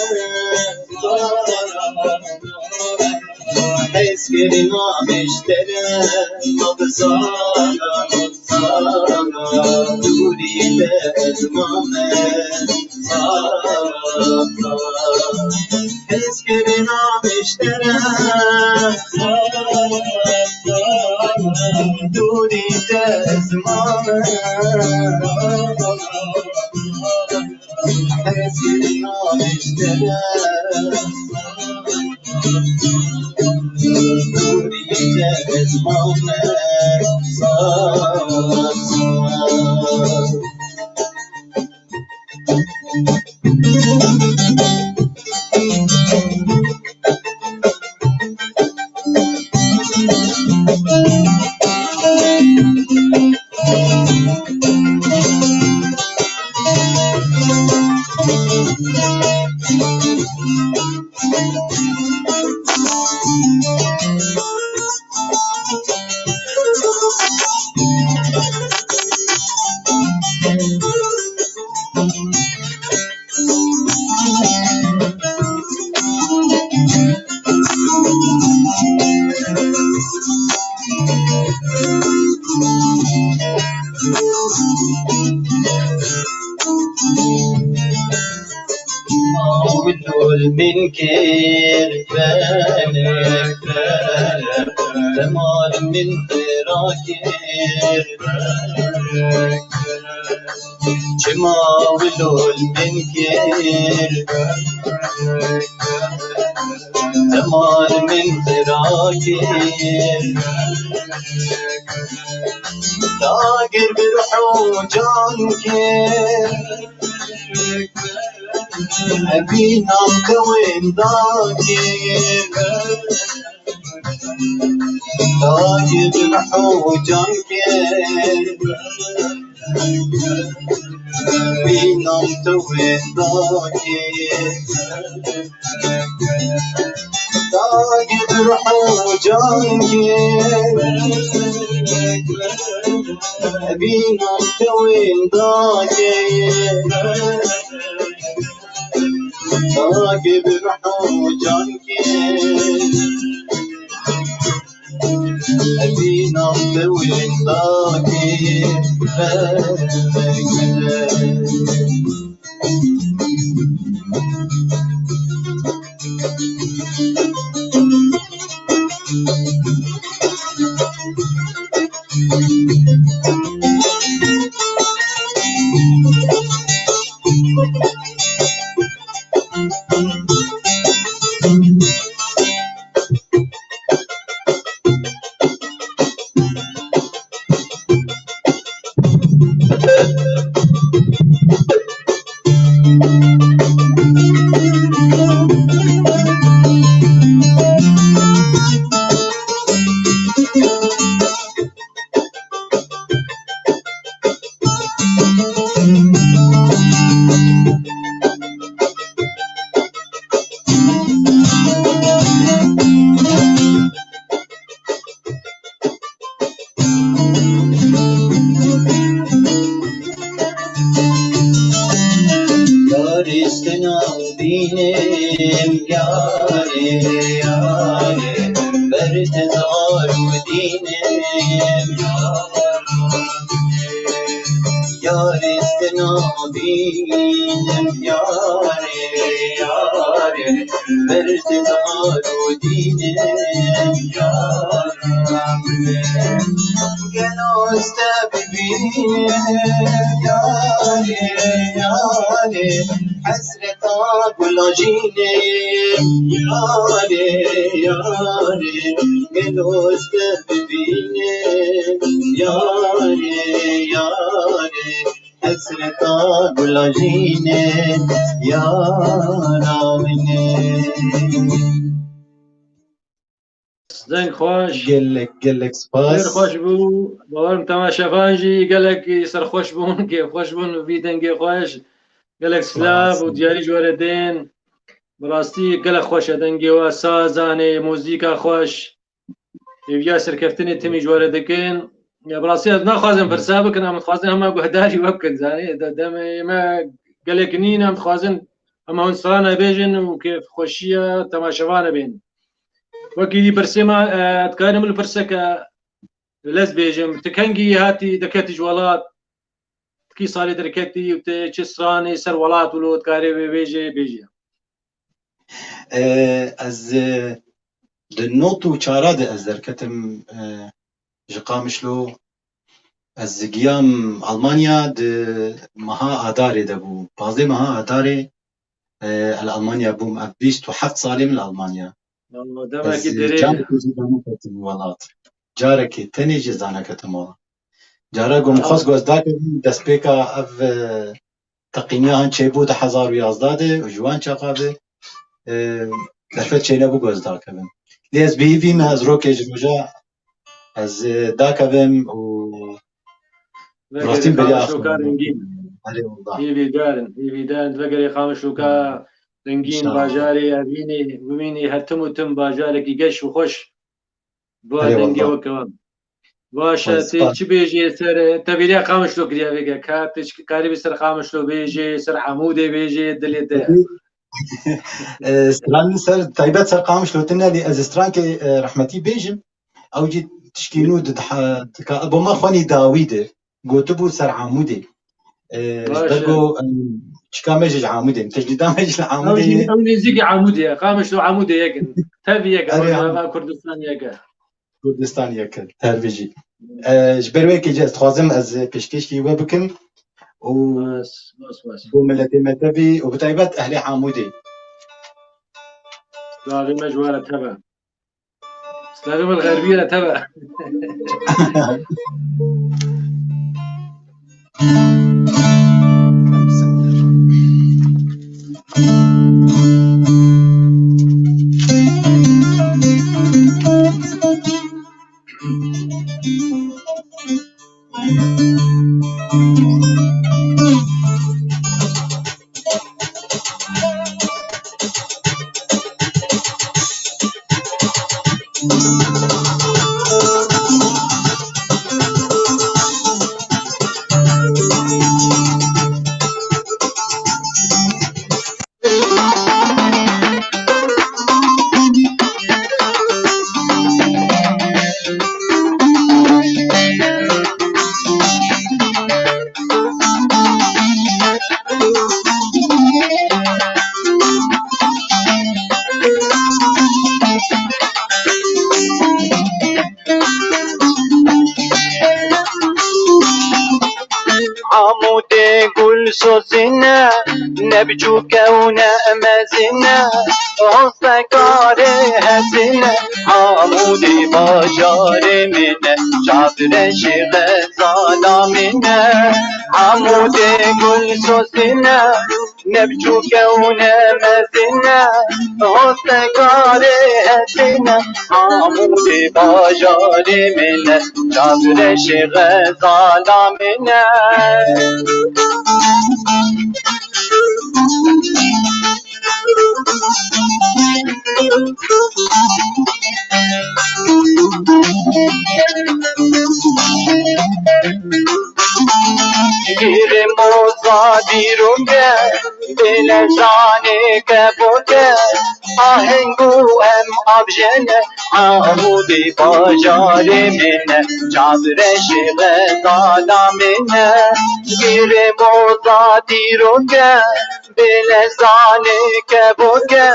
sala, sala. Hezkirina min ji te re, sala, sala, dûrî te ez mame, sala, sala. Hezkirina min ji te re, dûrî te ez mame. Hezkirina min ji te re, dûrî te ez mame. Sala, sala. Awil min kir felek, felek, temar min xira kir felek, felek. Çima wilol min kir, temar min xira kir. Dagir bi ruh û can kir. Evînam te wênda kir. Dagir bi ruh û can kir. Vînam tu wê dakê. Dagê bi ruh û can kê. Vînam tu wê dakê. Dagê bi ruh û can kê. Evîna bi windakê bermegire. Yarê sina bînim, yarê, yarê, ber te zar û dînim, yarê. Yarê sina bînim, yarê, yarê, ber te zar û dînim, yarê. Gelo ez te bibînim, yarê, yarê, hesreta gulajînê, yarê, yarê, gelo ez te bibînim, yarê, yarê, hesreta gulajînê, yara min ê. Deng xweş. Gelek, gelek spas. Zêr xweş bû. Bawerim temaşevan jî gelek serxweş bûn, kêfxweş bûn vî dengê xweş. Gelek silav û diyarî ji we re tên. Bi rastî gelek xweş e dengê we, sazanê, muzîka xweş. Hêviya serkeftinê timî ji we re dikin. Ya, bi rastî ez naxwazim pirsa bikin, em dixwazin hema guhdarî we bikin, zanî. De-, demê me gelek nîn, em dixwazin hema hûn strana bêjin û kêfxweşiya temaşevana bên. Wekî dî pirsê me, e, dikarim li pirseke lez bêjim. Tu kengî hatî, derketî ji welat? Ti kî salê derketî û tu çi stranê ser welat wilo dikarê wê bêjê, bêjî. E, ez, e, di nod û çara de ez derketim, e, ji Qamişlo. Ez giyam Almanya di meha Adarê de bû. Pazdeh meha Adarê, e, li Almanya bûm. Ev bîst û heft salê min li Almanya. Ama demekî Ez, e, dirêj e. Carekê jî dane ketim welat. Carekê tenê jî ez dane ketim welat. Cara ku min xwest ku ez dakevim, destpêka ev, e, teqîniya han çêbû di hezar û yazdeh de û ji wan çaxa ve, e, derfet çênebû ku ez dakevim. Lê ez bi hîvî me, ez rokê ji roja ez, e, dakevim û Vegerê rastîn beriya Qamişloka rengîn. Erê wallah. Hîvîdar in, hîvîdar in. Vegerê Qamişloka rengîn, inşallah, bajarê Evînê, bimînî her tim û tim bajarekî geş û xweş. Bi Erê dengê wallah. Weke we. Baş e, Xwest tê spas. Çi bêjê ser, e, tevîriya Qamişlo kiriye vêge. Ka tê çi karî bî ser Qamişlo bêjê, ser Amûdê bêjê, dilê te. E, stran ser, taybet ser Qamişlo tune lê ez strankê, e, rehmetî bêjim. Ew jî tişkî nû di, di, di, ka, bo me xwenî dawî de. Gotibû ser Amûdê. E, ji Baş ber e. Ku, em, çika me jî ji Amûdê. Tecrîda me jî li Ew Amûdê jî, ye. Ew nêzîkî Amûdê ye. Qamişlo Amûdê yek in. Tev yek e. Erê, Rojava Kurdistan yek e. Kurdistan yek e. Tev jî. E, ji ber wê yekê jî ez dixwazim ez pêşkêşkî we bikim. Û Bas, bas, bas. Bo miletê me tevî û bi taybet ehlê Amûdê. Silavê me ji we re teve. Silavê me li Xerbiyê re teve. Hemûdê gul sozîne, ne biçûke û ne mezîne, hostekarê hesîne, Hemûdê bajarê min e, çavreşê xezala min e. Hemûdê gul sozîne, ne biçûke û ne mezîne, hostekarê hesîne, Hemûdê bajarê min e, çavreşê xezala min e. Girê moza dîroke, bêlezanê kevoke, aheng û em avjene, Hemûdê bajarê min e, çavreşê xezala min e. Girê moza dîroke, bêlezanê kevoke,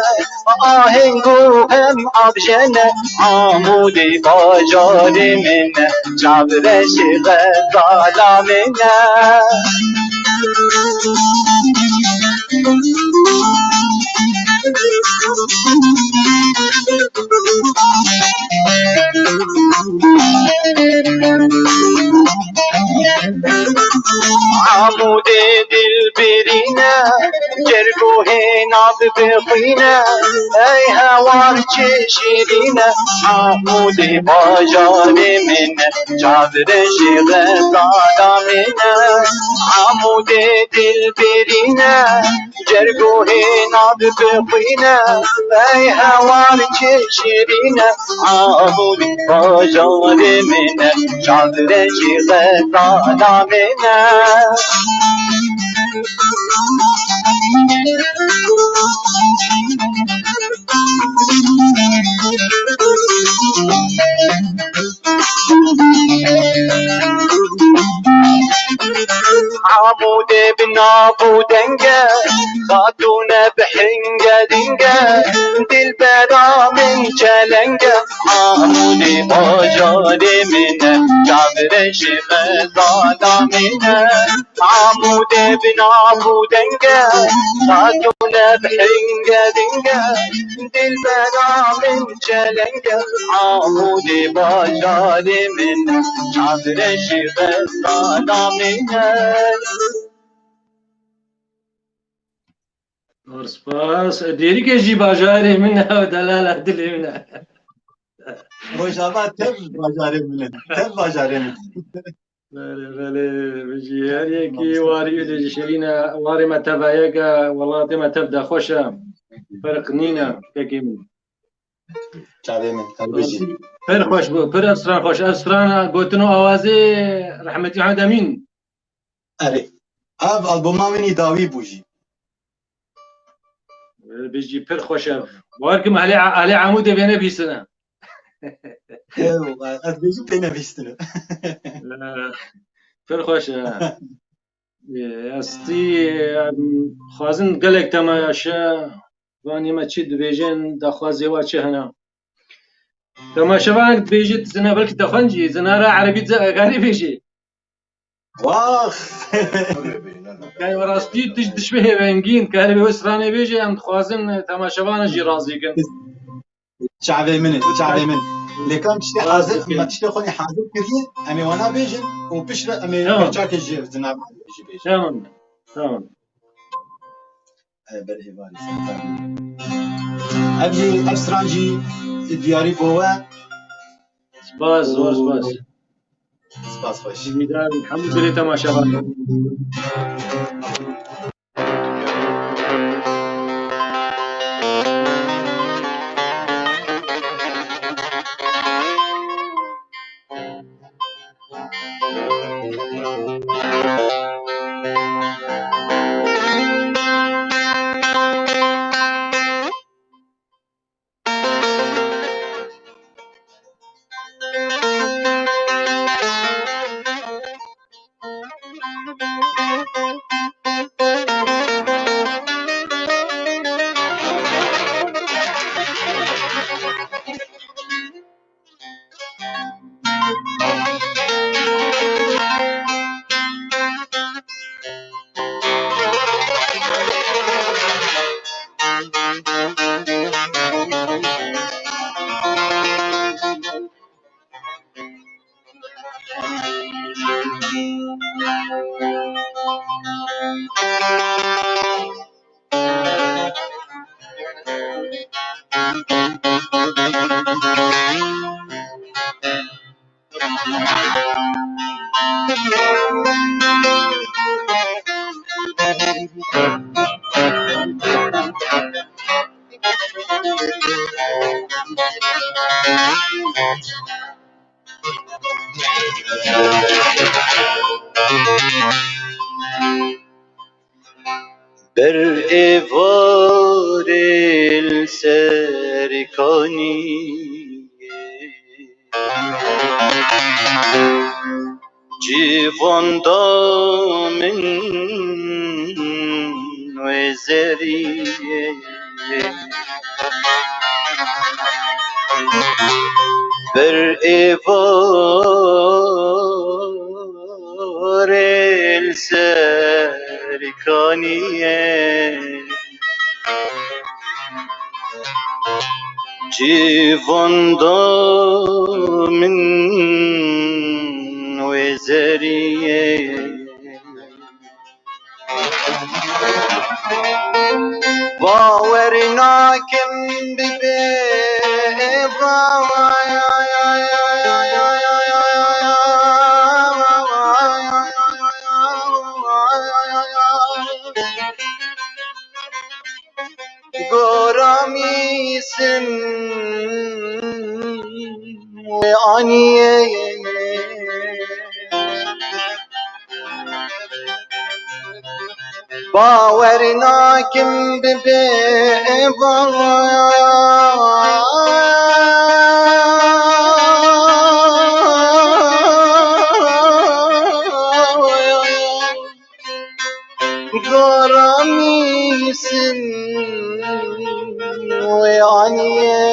aheng û em avjene, Hemûdê bajarê min e, çavreşê xezala min e. Hemûdê dilbirîne, cergohê nav bixwîne, ey hewar çi şîrîne, Hemûdê bajarê min e, çavreşê xezala min e. Hemûdê dilbirîne, cergohê nav bixwîne, ey hewar çi şîrîne, Hemûdê bajarê min e, çavreşê xezala min e. Hemûdê bi nav û deng e, xatûne bi hinge ding e, dilbera min çeleng e, Hemûdê bajarê min e, çavreşê xezala min e. Hemûdê bi nav û deng e, xatûne bi hinge ding e, dilbera min çeleng e, Hemûdê bajarê min e, çavreşê xezala min e. Zor spas. Dêrikê jî bajarê min e, delala dilê min e. Rojava tev bajarê min e. Tev bajarê min e. Belê, belê, bijî. Her yekî warî û dêjî şirîn e, warê me tevayek e, welatê me tev de xweş e. Ferq nîne, kekê min. Çavê min, her bijî. Pir xweş bû, pir ev stran xweş. Ev stran gotin û awazê rehmetî Ehmed Emîn. Erê. Ev alboma min î dawî bû jî. Bijî pir xweş e. Bawer kim Alê, Alê Amûdê vêne bîstine. Ew, ez bêjim pê nebîstine. Pir xweş e. Estî, em, xwazin gelek temaşe, vanê me çi dibêjin, daxwazê wa çi hene? Temaşevan dibêjit, zina belkî te xwend jî, zina ra erebî ze-, karî bêjî. Wax! Kay rastî diş dişmê hêvengîn, karî wê stranê bêjî, em dixwazin, e, temaşevan jî razî kin. Çavê min e, çavê min. Lê ka em tiştê hazir, me tiştê xwe nê hazir kiriye, em ê wana bêjin û piştre em ê Tamam. Pirçakê ji zina jî bêjin. Tamam, tamam. E, ber êvarî ser. Ev jî, ev stran jî diyarî bo we. Spas, zor spas. Spas xweş. Hemî dilê temaşevan. Ber êvarê li ser kaniyê, cîvan da min wê zeriyê. Ber êvarê li ser kaniyê, cîvan da min wê zeriyê. Bawer nakim bibe eva. Gora mîsim wê aniyê. Bawer nakim bibe eva. Gora mîsim wê aniyê.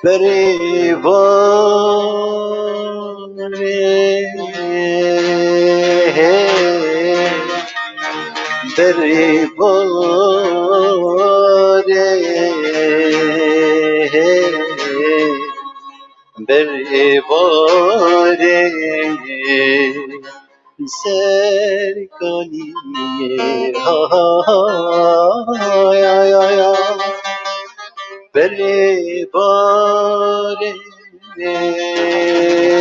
Berê barê, berê barê, berê barê. Ser kaniyê, ha, ha, ha, ya, ya, ya. Berê barê, berê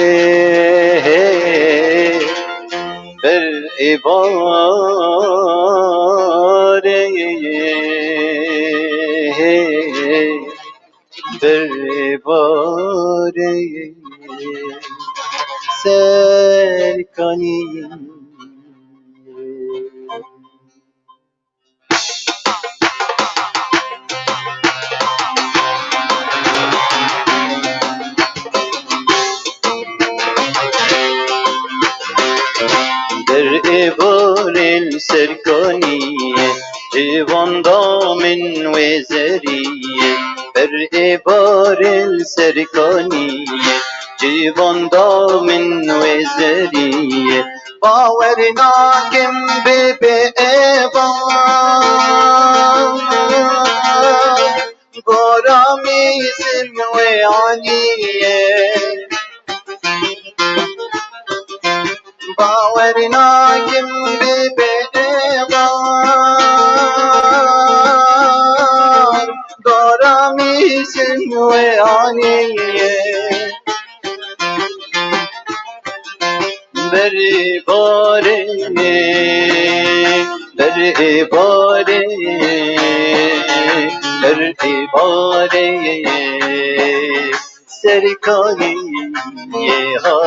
barê. Berê barê ser kaniyê. Ber êvarê li ser kaniyê, cîvan da min wê zeriyê. Ber êvarê li ser kaniyê, cîvan da min wê zeriyê. Bawer nakim bibe eva. Gora mîsim wê aniyê. Bawer nakim bibe êvar. Gora mîsim wê aniyê. Berê barê, berê barê, berê barê. Ser kaniyê, ha,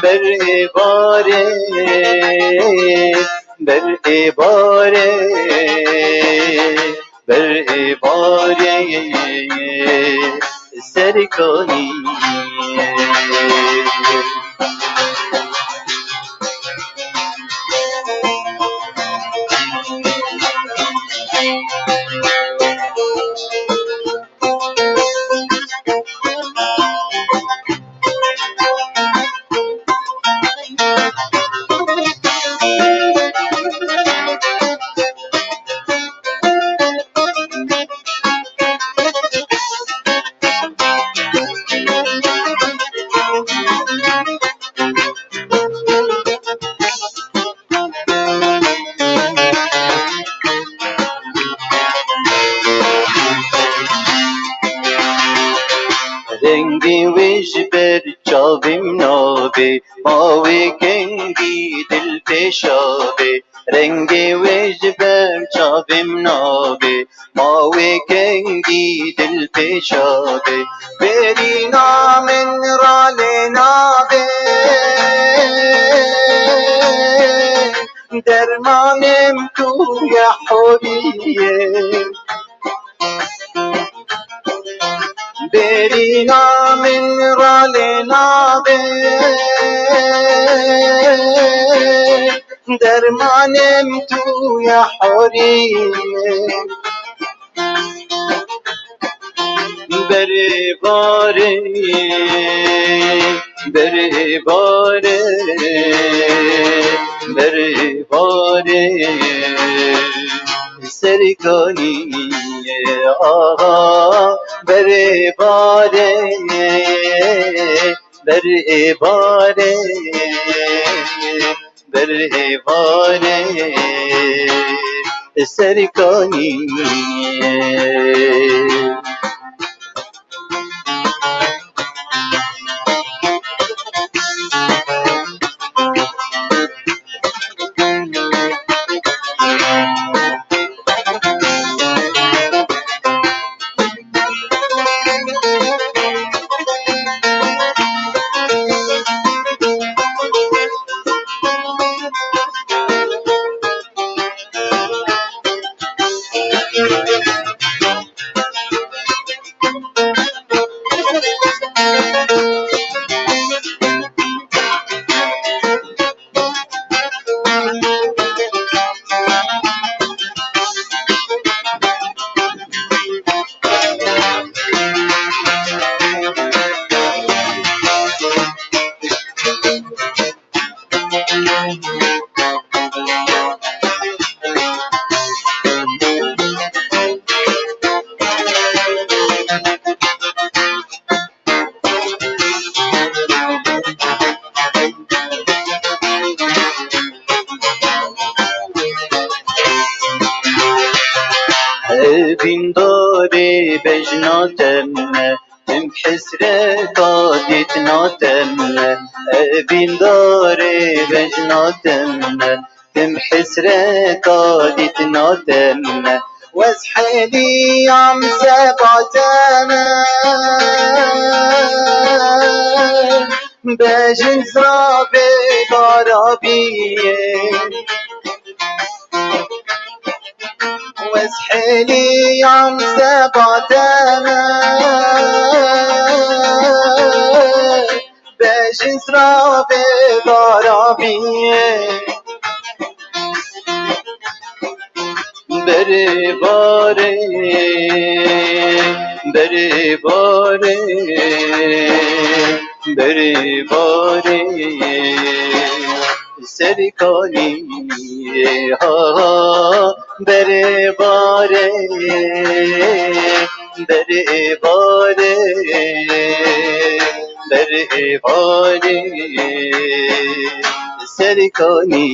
berê barê, berê barê. Ber êvarê ser kaniyê. Rengê wê ji ber çavê min nabê, ma wê kengî dil pêşa bê. Rengê wê ji ber çavê min nabê, ma wê kengî dil pêşa bê. Bêrîna min ralê nabê, dermanê min tu ye horiyê. Bêrîna min ralê nabê, dermanê min tu ye horiyê. Berê barê, berê barê, berê barê. Serkanî, aha, berê barê, berê barê, berê barê, Serkanî. Evîndarê bejna te me, tim hesreta dîtina te me. Evîndarê bejna te me, tim hesreta dîtina te me. Wez helîyam seba te me, bejin zirabê darabiyê. Wez helîyam seba te me, bejin zirabê darabiyê. Berê barê, berê barê, berê barê. Serkanî, ha, ha, berê barê, berê barê, berê barê, Serkanî.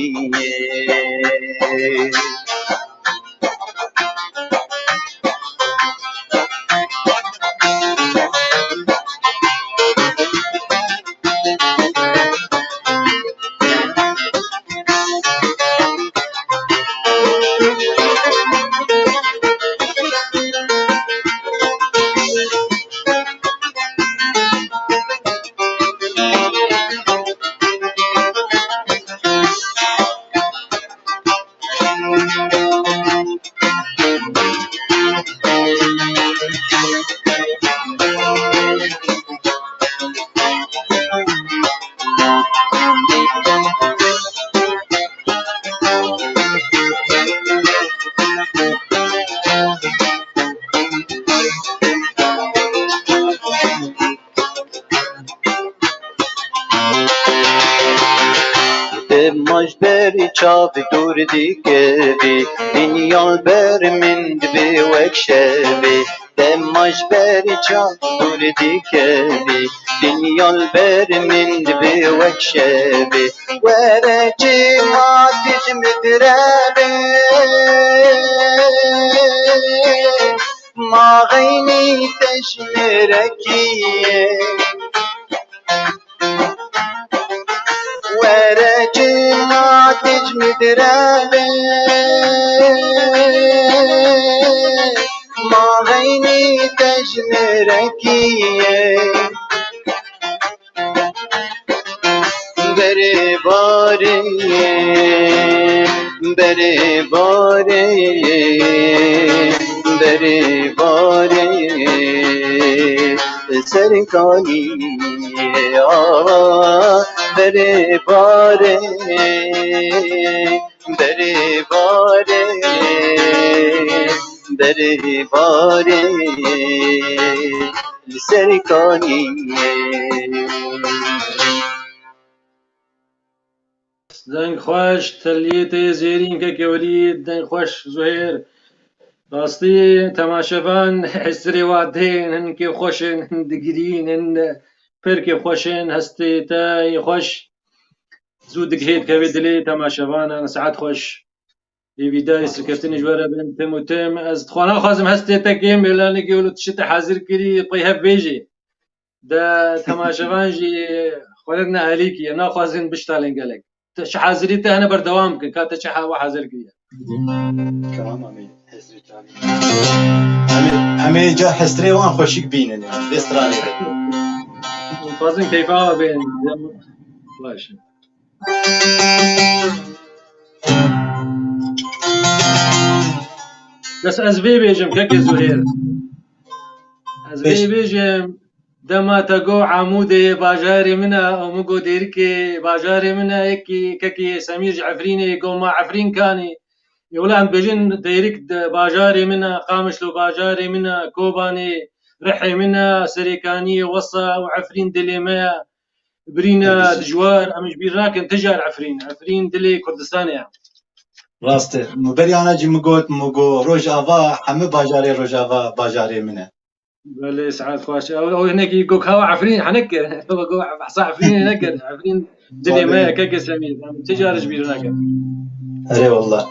Dema ji ber çav dûr dikevî, dinya li ber min dibe wek şevê. Dema ji ber çav dûr dikevî, dinya li ber min dibe wek şevê. Were çima tu ji min direvê. Ma xeynî te ji mêrekî ye. Were cima te ji min direve. Ma xeynî te ji mêrekî ye. Berê barê, berê barê, berê barê, serkanî, a, berê barê, berê barê, berê barê, li serkanî. Deng xweş, teliyê te yê zêrîn kekê Welîd, deng xweş Zuhêr. Rastî temaşevan hesirê wan tên, hin kêfxweş in, hin digirîn, hin pir kêfxweş in, hestê te yê xweş zû digihê dikeve dilê temaşevanan, saet xweş. Hêvîdayê sirkeftinê ji we re bin tim û tim. Ez dixwa naxwazim hestê te kêm bê, lanekê wilo tiştê te hazir kirî, pey hev bêjê. De temaşevan jî xwe re ne alîkî ye, naxwazin biştalên gelek. Te çi hazirî te hene berdewam bikin, ka te çi hewa hazir kiriye. Tamam, amê, hezrê çavî. Em ê, em ê ca hesrê wan xweşik bînin, vê stranê. Xwazin keyfa we bên. Baş e. Bes ez vê bêjim, kekê Zuhêr. Ez vê Bêj. bêjim, dema te got Amûdê yê bajarê min e, û min got Dêrikê bajarê min e, yekî kekê Semîr ji Efrînê got ma Efrîn kanî. Yê wila em dibêjin Dêrik de bajarê min e, Qamişlo bajarê min e, Kobanê rihê min e, Serêkaniyê wesa û Efrîn dilê me ye. Birîna Peki. dijwar, em ji bîr nakin, ti jar Efrîn. Efrîn dilê Kurdistanê ye. Rast e. Min beriya na jî min got, min got Rojava, hemî bajarê Rojava, bajarê min e. Belê, saet xweş. Ew, ew hinekî got kawa Efrîn, henek kir. Ew got behsa Efrînê nekir. Efrîn dilê me ye, kekê Semîr. Em ti jar ji bîr nakin. Erê wallah.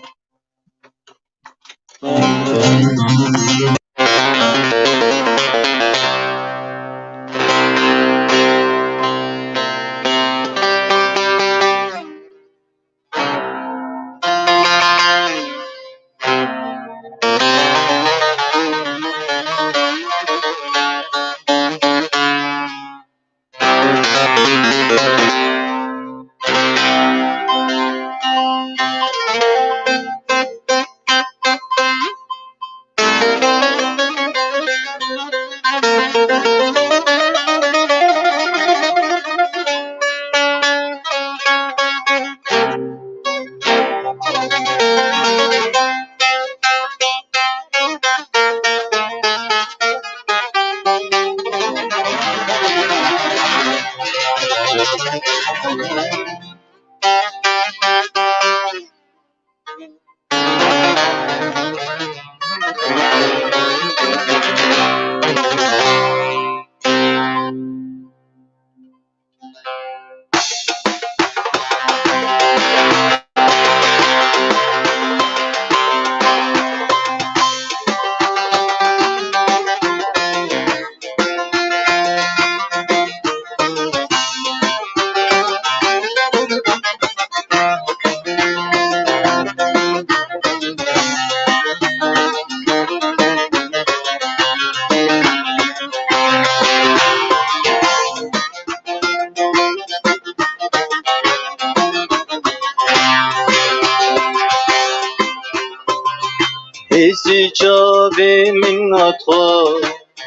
Hêsî çavê min atxwa,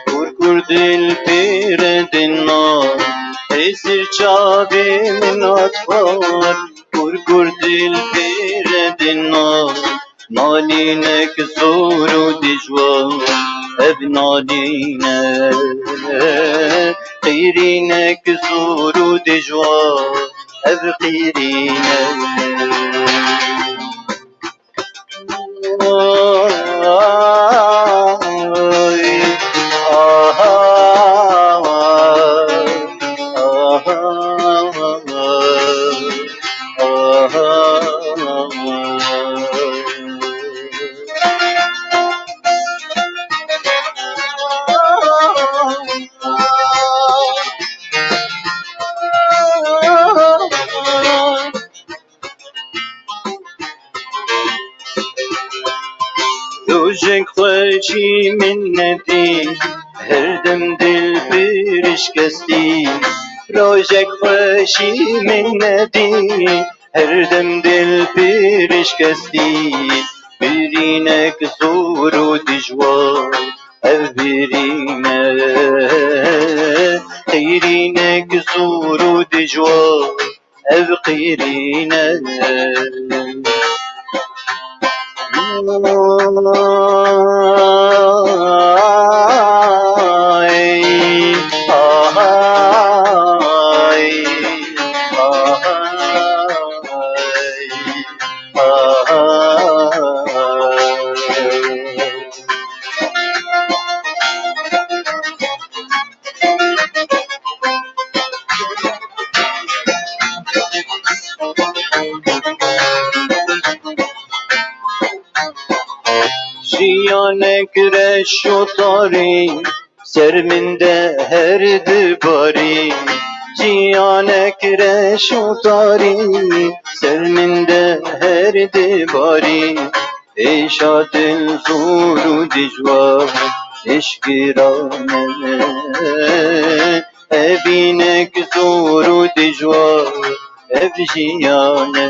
kur kur dil pêre dina. Hêsî çavê min atxwa, kur kur dil pêre dina. Nalînek zor û dijwar, ev nalîne. Qîrînek zor û dijwar, ev qîrîne. Rojek xweşî min nedî, her dem dil pir şikestî. Rojek xweşî min nedî, her dem dil pir şikestî. Birînek zor û dijwar, ev birîne. Qîrînek zor û dijwar, ev qîrîne. Ay, ay, ay, ay. Jiyanek reş û tarî, ser min de her dibarî. Jiyanek reş û tarî, ser min de her dibarî. Êşa dil zor û dijwar, êş giran e. Evînek zor û dijwar, ev jiyan e.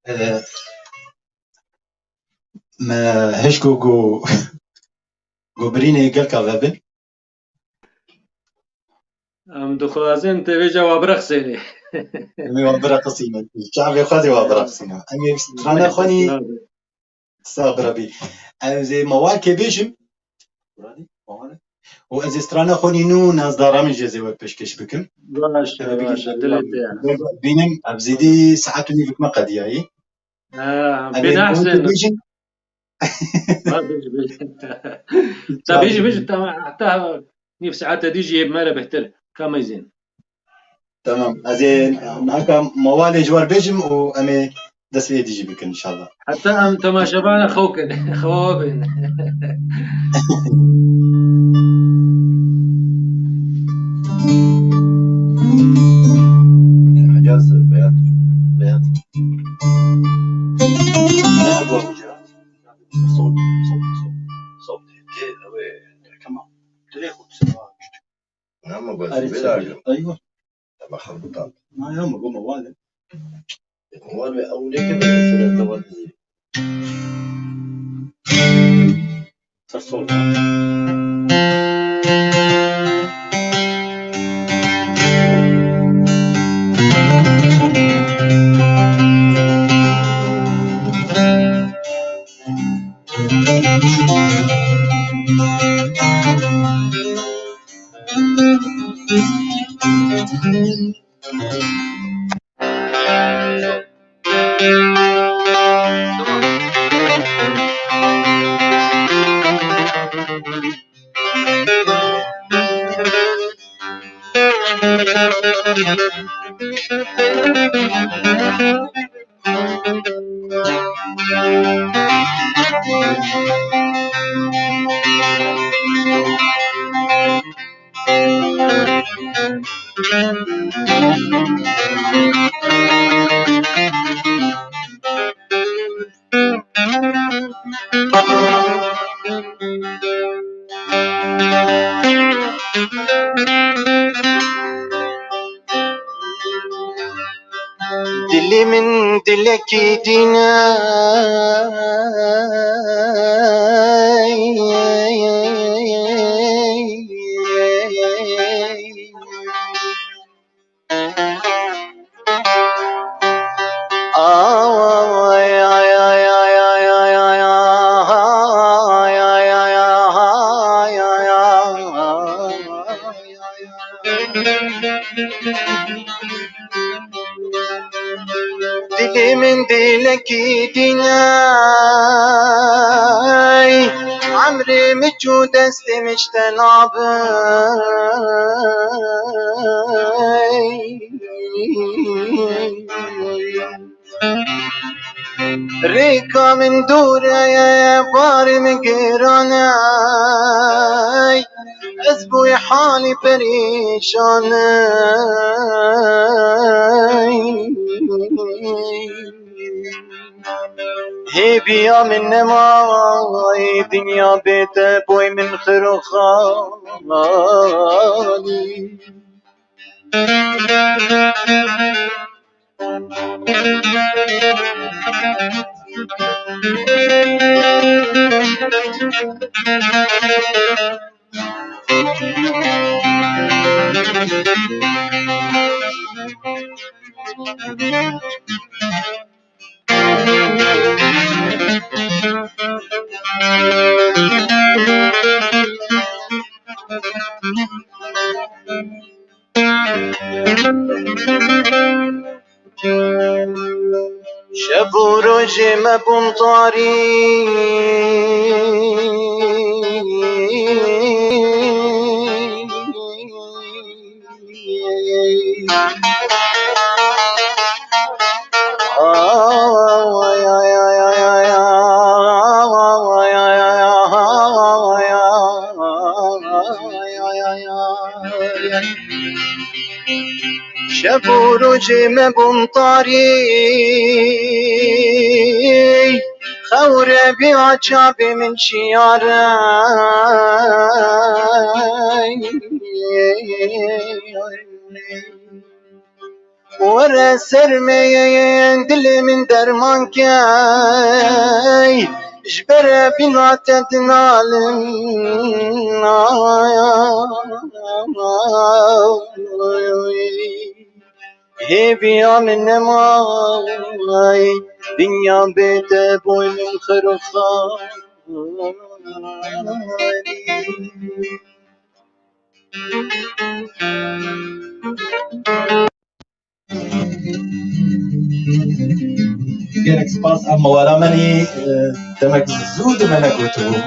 Ee, me hişk û ku, ku birînê gelka vebin. Em dixwazin te vêca wa birexsênê. Em ê wa bireqisînin. Çavê xwe zê wa bireqisînin. Em ê strana xwe nî. Sax bi Rebî. Ez ê mewalkê bêjim. Û ez ê strana xwe nî nû nazdara min jê zê we pêşkêş bikim. Baş e, Em ê baş e, bînin, dilê te yani. Bînim, ev zêdî saet û nîvik me qediyayî. Ha, Em ê bêne mewalkê Husên. Bêjin. Ha, bêjin, bêjin. Ta bêjin, bêjin, tamam. Heta nîv saete dî jî yê me re bêhtir. Ka meyzên. Tamam. Ez ê naka mewalê ji we re bêjim û em ê dest pê êdî jî bikin inşallah. Heta em temaşevana xew kin. Xewa we bên. Hecaz beyaz, beyaz. Ne bu amca? Sol, sol, sol, sol. Gel, evet. Tamam. Direkt. Ama bak, Arif bela Sabri. Aywa. Ama xalbutan. Ma ya, ma goma wale. Wale, ew ne ke bela sene wale. Ser sol. Dilê min dilekî dîn e. Lêlekî dîney, emrê min çû destê min ji te nabin. Rêka min dûr e, barê min giran e, ez bi wê halî perîşan im. Hêviya min nema, dinya bê te boy min xir û xalî. Şev û rojê me bûn tarî. Şev û rojê me bûn tarî, xew re bî çavê min şiyar e. Were ser me, dilê min derman key, ji ber vîna te dinalim. Hêviya min nema, dinya bê te boy min xir û xalî. Gelek spas, ev mewara me nî, e, demek zû di me negotibû.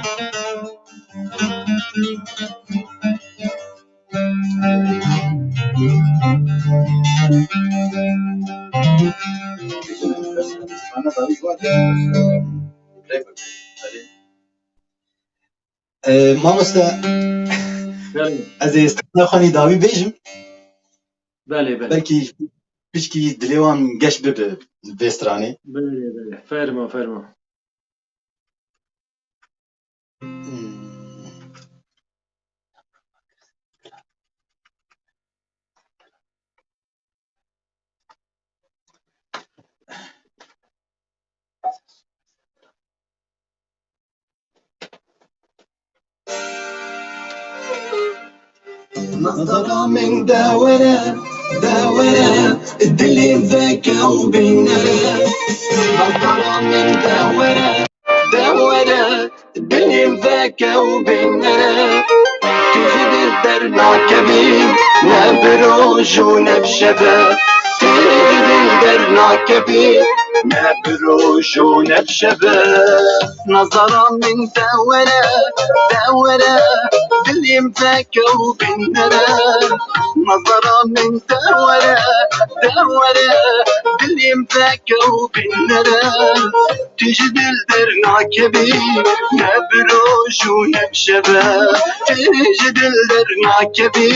E, mamoste, Belê. Ez ê strana xwe nî dawî bêjim. Belê, belê. Belkî piçkî dilê wan geş bibe vê stranê. Belê, belê. Fermo, fermo. Hmm. Nazara min de were, de were, dilê veke û bînere. Nazara min de were, de were, dilê veke û bînere. Tu ji dil dernakevî, ne bi roj û ne bi şeve. Tu ji dil dernakevî, ne bi roj û ne bi şeve. Nazara min de were, de were, dilê veke û bînere. Nazara min de were, de were, dilê veke û bînere. Tu ji dil dernakevî, ne bi roj û ne bi şeve. Tu ji dil dernakevî,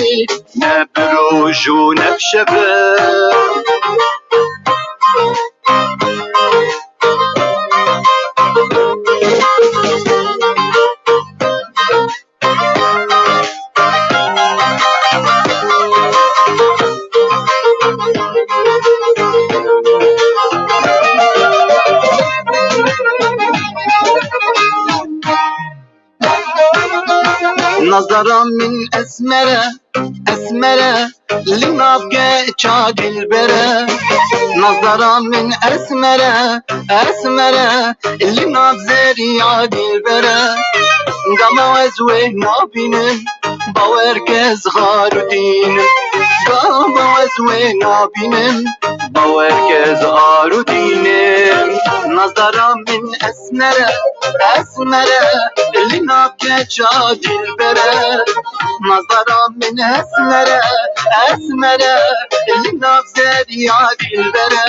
ne bi roj û ne bi şeve. Nazara min esmer e, esmer e, li nav keça dilber e. Nazara min esmer e, esmer e, li nav zeriya dilber e. Gama ez wê nabînim, bawer ke ez xar û tînim. Gava ez wê nabînim, bawer ke ez xar û dînim. Nazdara min esmer e, esmer e, li nav keça dilber e. Nazdara min esmer e, esmer e, li nav zeriya dilber e.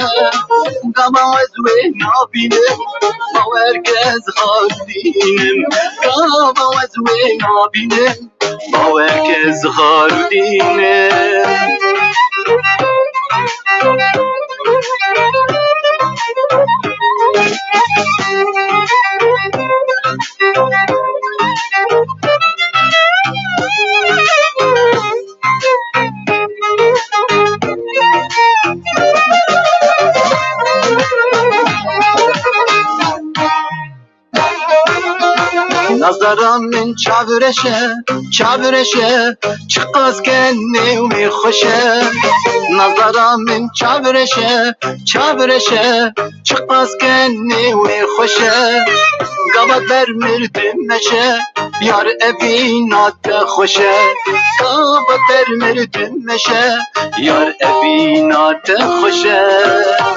Gava ez wê nabînim, bawer ke ez xar û dînim. Gava ez wê nabînim, bawer ke ez xar û dînim. Nazara min çavreş e, çavreş e, çiqas ke nêwê xweş e. Nazara min çavreş e, çavreş e, çiqas ke nêwê xweş e. Gava ber mirdim meşe, yar evîna te xweş e. Gava ber mirdim meşe, yar evîna te xweş e.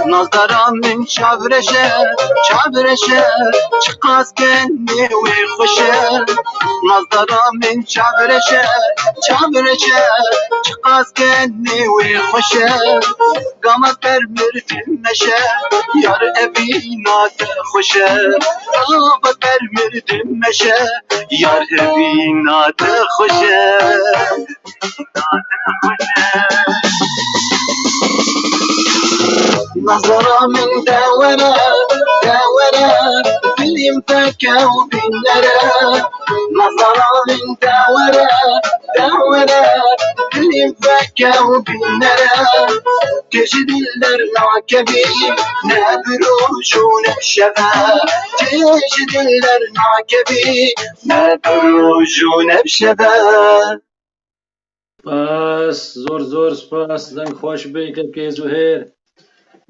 Nazdara min çavreş e, çavreş e, çiqas ke nêwê xweş e. Nazdara min çavreş e, çavreş e, çiqas ke nêwê xweş e. Gava ber mirdim meşe, yar evîna te xweş e. Gava ber mirdim meşe, yar evîna te xweş e. Nazara min dewere, dewere, dilîm veke û bînere. Nazara min dewere, dewere, dilîm veke û bînere. Tu ji dil dernakevî, ne bi roj û ne bi şeve. Tu ji dil dernakevî, ne bi roj û ne bi şeve. Spas, zor zor spas. Deng xweş be, kekê Zuhêr.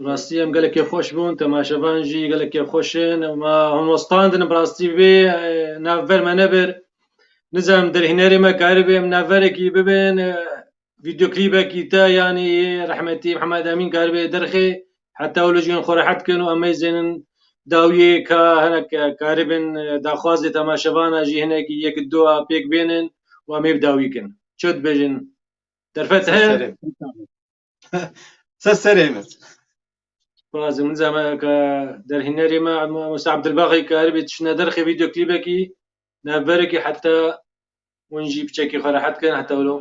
Rastî em gelekê xweş bûn, temaşevan jî gelekê xweş in. Ma hûn westandin, bi rastî bê, e, navber me nebir. Nizanim derhînerê me karibe em navberekî bibin, e, vîdeoklîbekî te, yanî rehmetî Mihemed Emîn karibe derxê, heta wilo jî hûn xwe rehet kin û em ê zênin dawiyê ka hinek, e, karibin, e, daxwazê temaşevana jî hinekî yek du a pêk bênin û em ê bi dawî kin. Çi dibêjin? Derfet heye? Ser serê min. Spas, min zehmet ka derhînerê me, Musa Abdulbaqî, karibî tiştine derxê vîdeoklîbekî, navberekî heta hûn jî piçekî xwe rehet kin, heta wilo.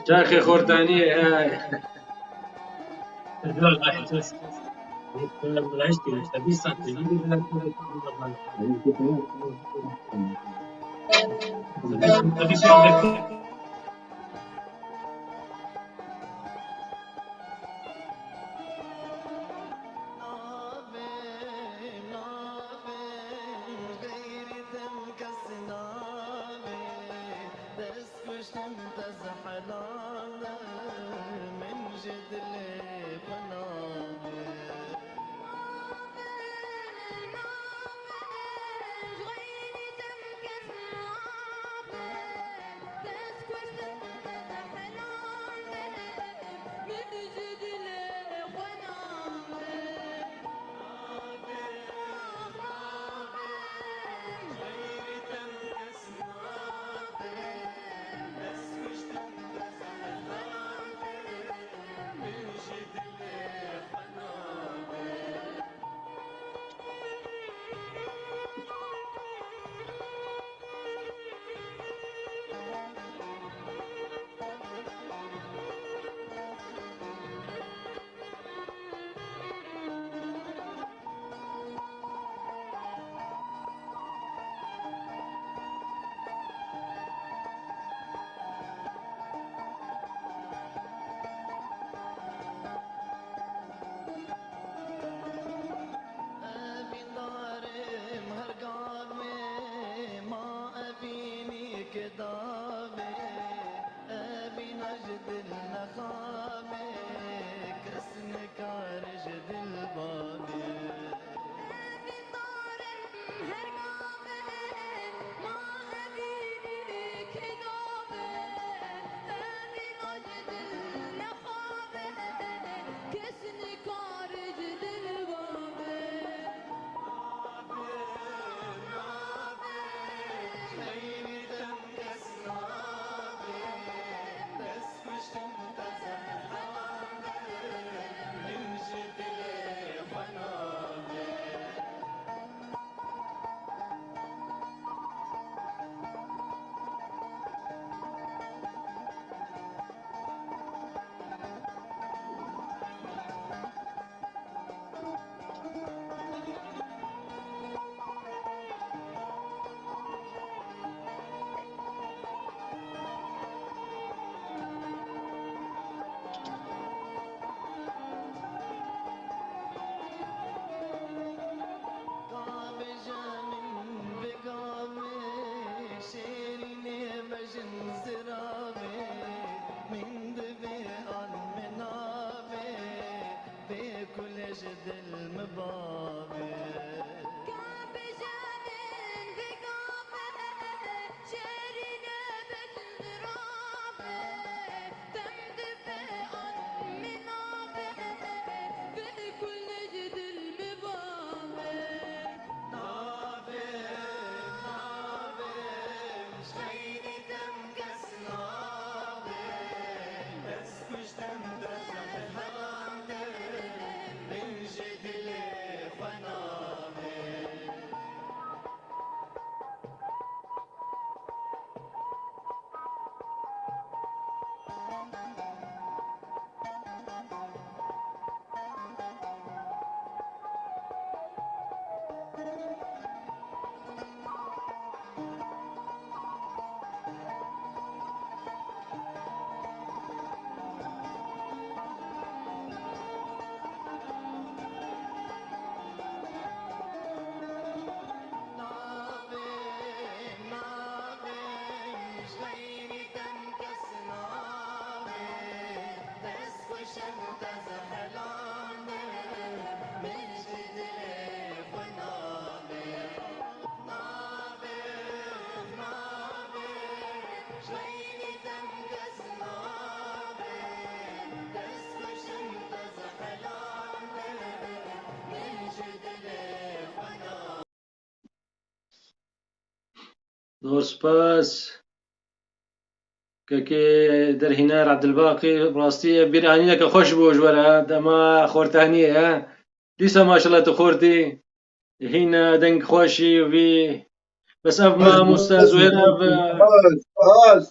Çaxê xortaniyê, he. Zor spas. Kekê Derhîner Ebdilbaqî, bi rastî ev bîranîneke xweş bû ji we re, dema xortaniyê ye. Dîsa maşallah tu xortî. Hîna deng xweşî û vî. Bes ev mamoste Zuhêr ev. Spas, spas.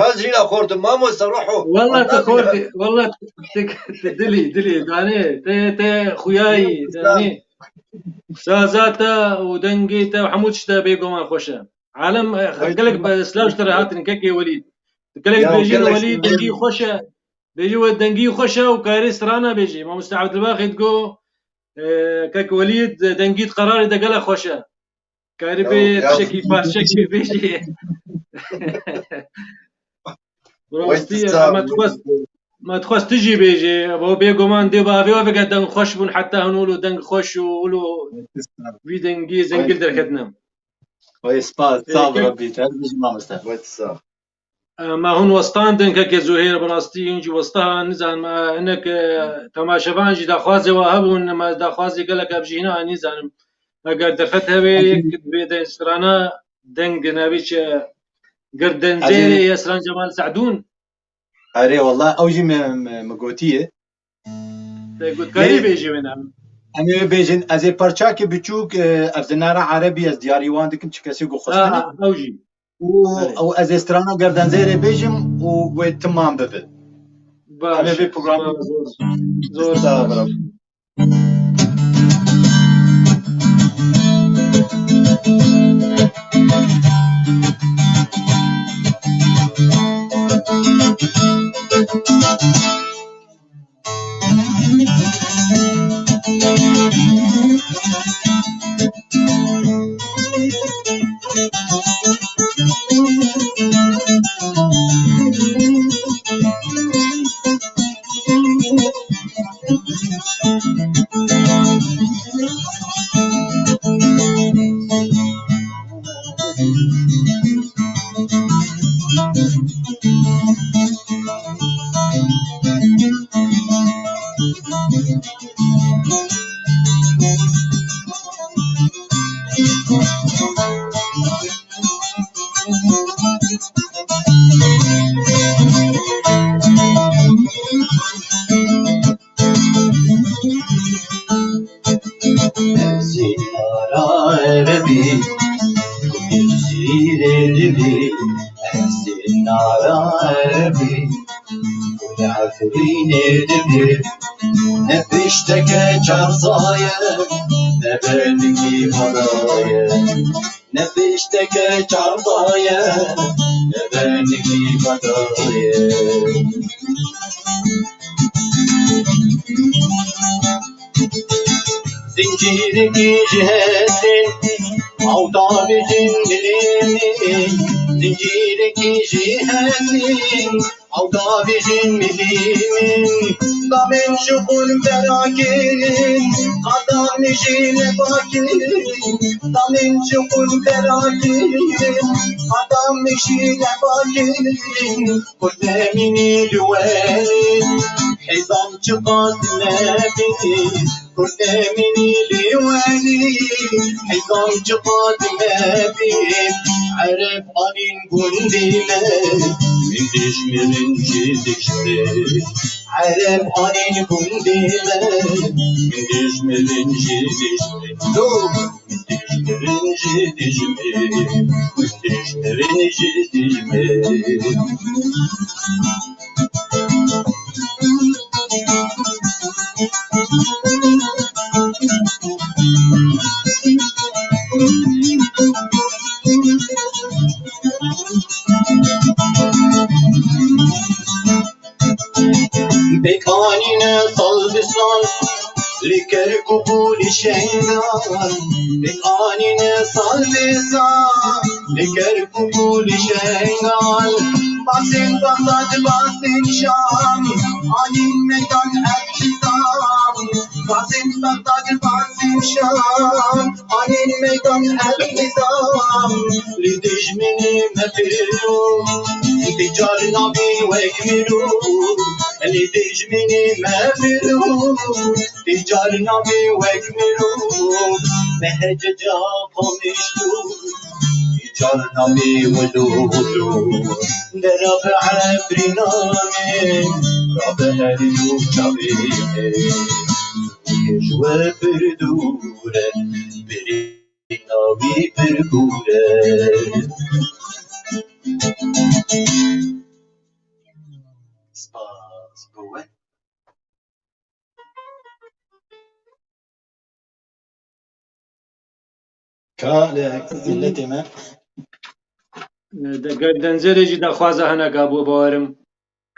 Ez hîna xortim, mamoste, ruho. Wallah tu xortî, wallah tu, tu, tu dilî, dilî, danê, te, te xuyayî, danê. Saza te û dengê te û hemû tişta bêguman xweş e. Alem, e, gelek be-, silav ji te re hatin, kekê Welîd. Gelek dibêjin Welîd dengî xweş e. Bêjî we dengî xweş e û karê strana bêjî. Mamoste Ebdilbaxî digo, e, kek Welîd dengî di qerarê de gelek xweş e. Karî bê tiştekî parçekî bêjî. Bi rastî, e, me dixwest, me dixwest tu jî bêjî. Bo bêguman dê bi avê we veke deng xweş bûn, heta hin wilo deng xweş û wilo vî dengî zengil derketine. Wey spas, sağ ol Rabbî, te her bijî mamoste. Wey sağ. E, me hûn westandin kekê Zuhêr, bi rastî hûn jî westaha, nizanim, e, hinek, e, temaşevan jî daxwazê we hebûn, me daxwazê gelek ev jî hîna, nizanim. Eger derfet hebe yek divê de strana deng navê çi, Girdenzêrê ye stran Cemal Se'dûn. Erê wallah, ew jî min, min, min gotiye. Te got karî bêjî wê ne? Em ê bêjin, ez ê parçakê biçûk, e, ev zinara erebî ez diyarî wan dikim, çi kesê ku xwestine. Ha, ew jî. Û, û ez ê strana Girdenzêrê bêjim û wê timam bibe. Baş. Em ê vê programê zor, zor sağ ol. Zinara erebî, zîrê dibî, zinara erebî, Efrînê dibî, ne pişteke çarsaye, ne benî hadaye. Ne pişteke çardaye, ne benî badaye. Zincîrekî ji hesên, awda bijin milê min. Zincîrekî ji hesên, Ew davêjin milî min, damên ji xûn perakin, qadam ji lebakin, damên ji xûn perakin, qadam ji lebakin, xurt nemînî li welî, hêzam çiqas nebî. Xurt nemînî li welî, hêzam çiqas nebî. Ereb anîn gundî me, min dijmirin jî dijmir. Ereb anîn gundî me, min dijmirin jî dijmir. Min dijmirin jî dijmir, min dijmirin jî dijmir. Pêk anîne sal bi sal, li Kerkûk û li Şengal. Pêk anîne sal bi sal, li Kerkûk û li Şengal. Basên Bexdad, basên Şam, anîn meydan ev nizam. Basên Bexdad, basên Şam, anîn meydan ev nizam. Li dijminê me piro, ti car nabî wek miro. Li dijminê me piro, ti car nabî wek miro. Me hece ca qamişto. Çar namê wilo wilo, dera bi ebrî namê, rabe her nû çavê me. Ji we pir dûr e, birîna wî pir kûr e. Spas bo we. Ka li milletê me. De-, Gerdenzerê jî daxwaza hene ka bo bawerim.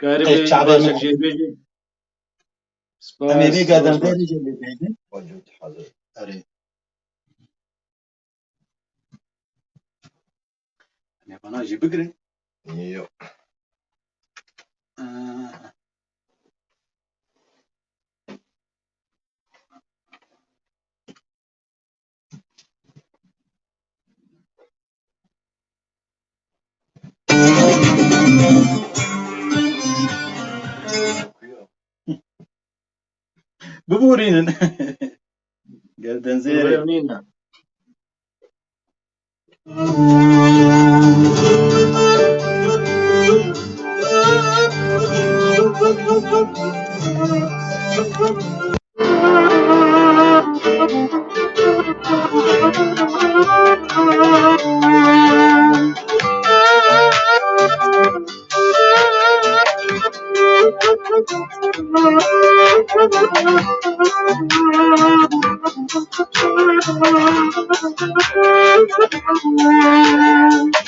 Karibe Ey, çavê başek min. Jê bêjî. Spas, Em ê vê spas, Gerdenzerê spas. Jê bêjin. Erê. Em ê vana jî bigirin. Yo. Ee. Biborînin. Gerdenzerê. Biborînin.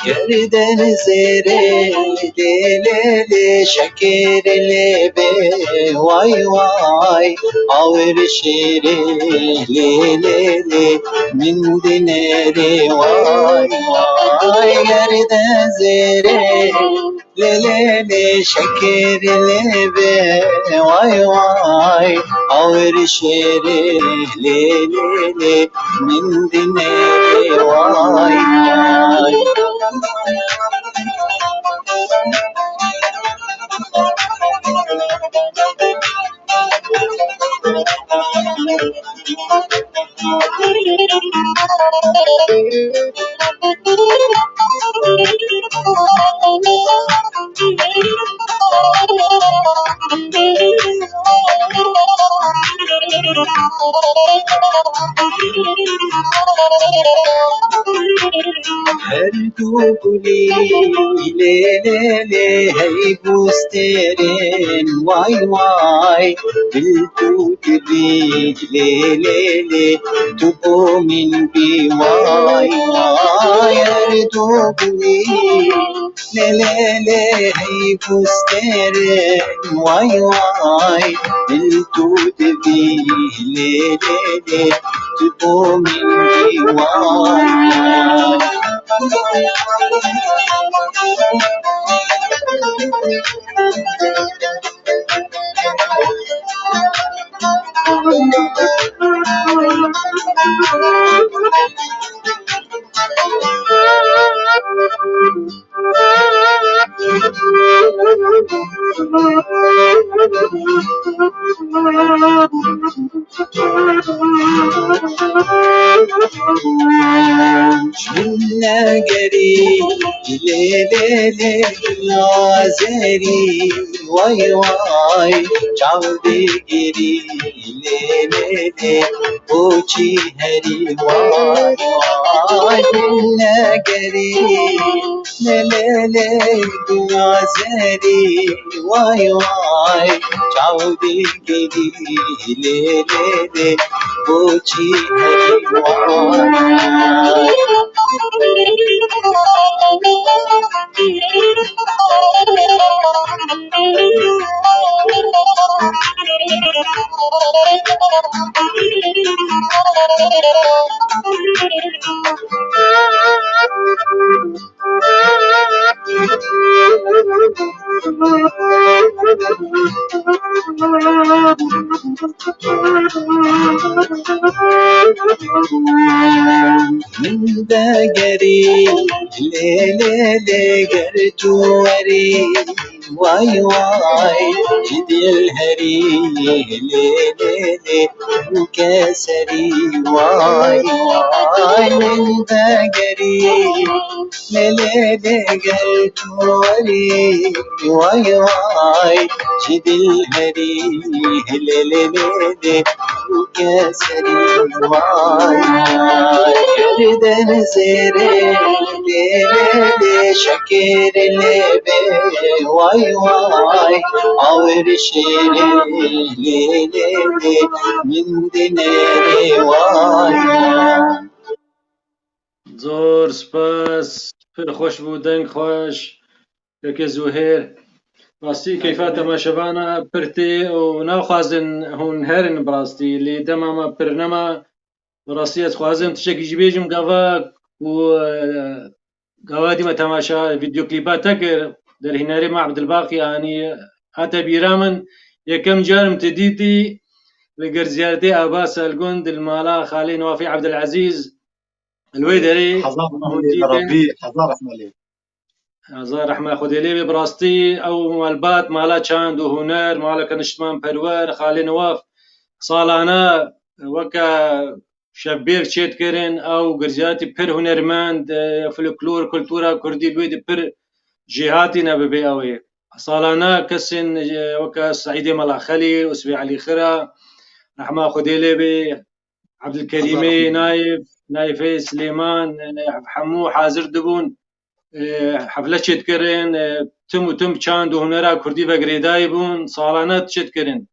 Gerden zêrê lê lê lê, şekêr lê bê way way, awir şêrê lê lê lê, min dinêrê way way. Gerden zêrê lê lê lê, şekêr lê bê way way, awir şêrê lê lê lê, min dinêrê way way. Her du gulî lê lê lê, hey bûstêrên way way, dil tu dibî lê lê lê, tu bo min bî way way. Her du gulî lê lê lê, hey bûstêrên way way, dil tu dibî lê lê lê, tu bo min bî way way. Min negerî lê lê lê, nazerî way way, çav digirî lê lê lê, boçî herî way way. Min negerî lê lê lê, nazerî way way, çaw digirî lê lê lê, boçî herî way. Min degerî lê lê lê, ger tu werî way way, ji dil herî lê lê lê, û keserî way way. Min vegerî, lê lê lê gel tu werî, way way, ji dil herî, lê lê lê lê, keserî, way way, kerdin zêrê, lê lê lê, şekêr lê bê, way way, awir şêrê, lê lê lê, min dinêrê, way way. Zor spas, pir xweş bû, deng xweş, kekê Zuhêr. Rastî keyfa temaşevana pir tê û naxwazin hûn herin bi rastî, lê dema me pir nema. Bi rastî ez xwazim tiştekî jî bêjim, gava ku, e, gava dî me temaşa vîdeoklîpa te kir, derhînerê me Ebdilbaqî anî, hate bîra min, yekem car im te dîtî, li gel ziyaretê Aba Selgund, li mala xalê Newafê Ebdilezîz, li wê derê Hezar rehme lê, Rabbî, hezar rehme lê. Hezar rehme Xwedê lê bê, bi rastî ew malbat, mala çand û huner, mala ke niştimanperwer, xalê Newaf, salane weke şevbêrk çêdikirin, ew girziyatî pir hunermend, e, folklor, kultura kurdî li wê di pir jêhatî ne bibê ew ê. Salane kesên, e, weke Seîdê Mela Xelîl, Usbê Elî Xira, rehma Xwedê lê bê, Ebdilkerîmê Nayf, Nayfê Silêman, e, hemû hazir dibûn. E, hefle çêdikirin, e, tim û tim çand û hunera kurdî ve girêdayî bûn, salane çêdikirin.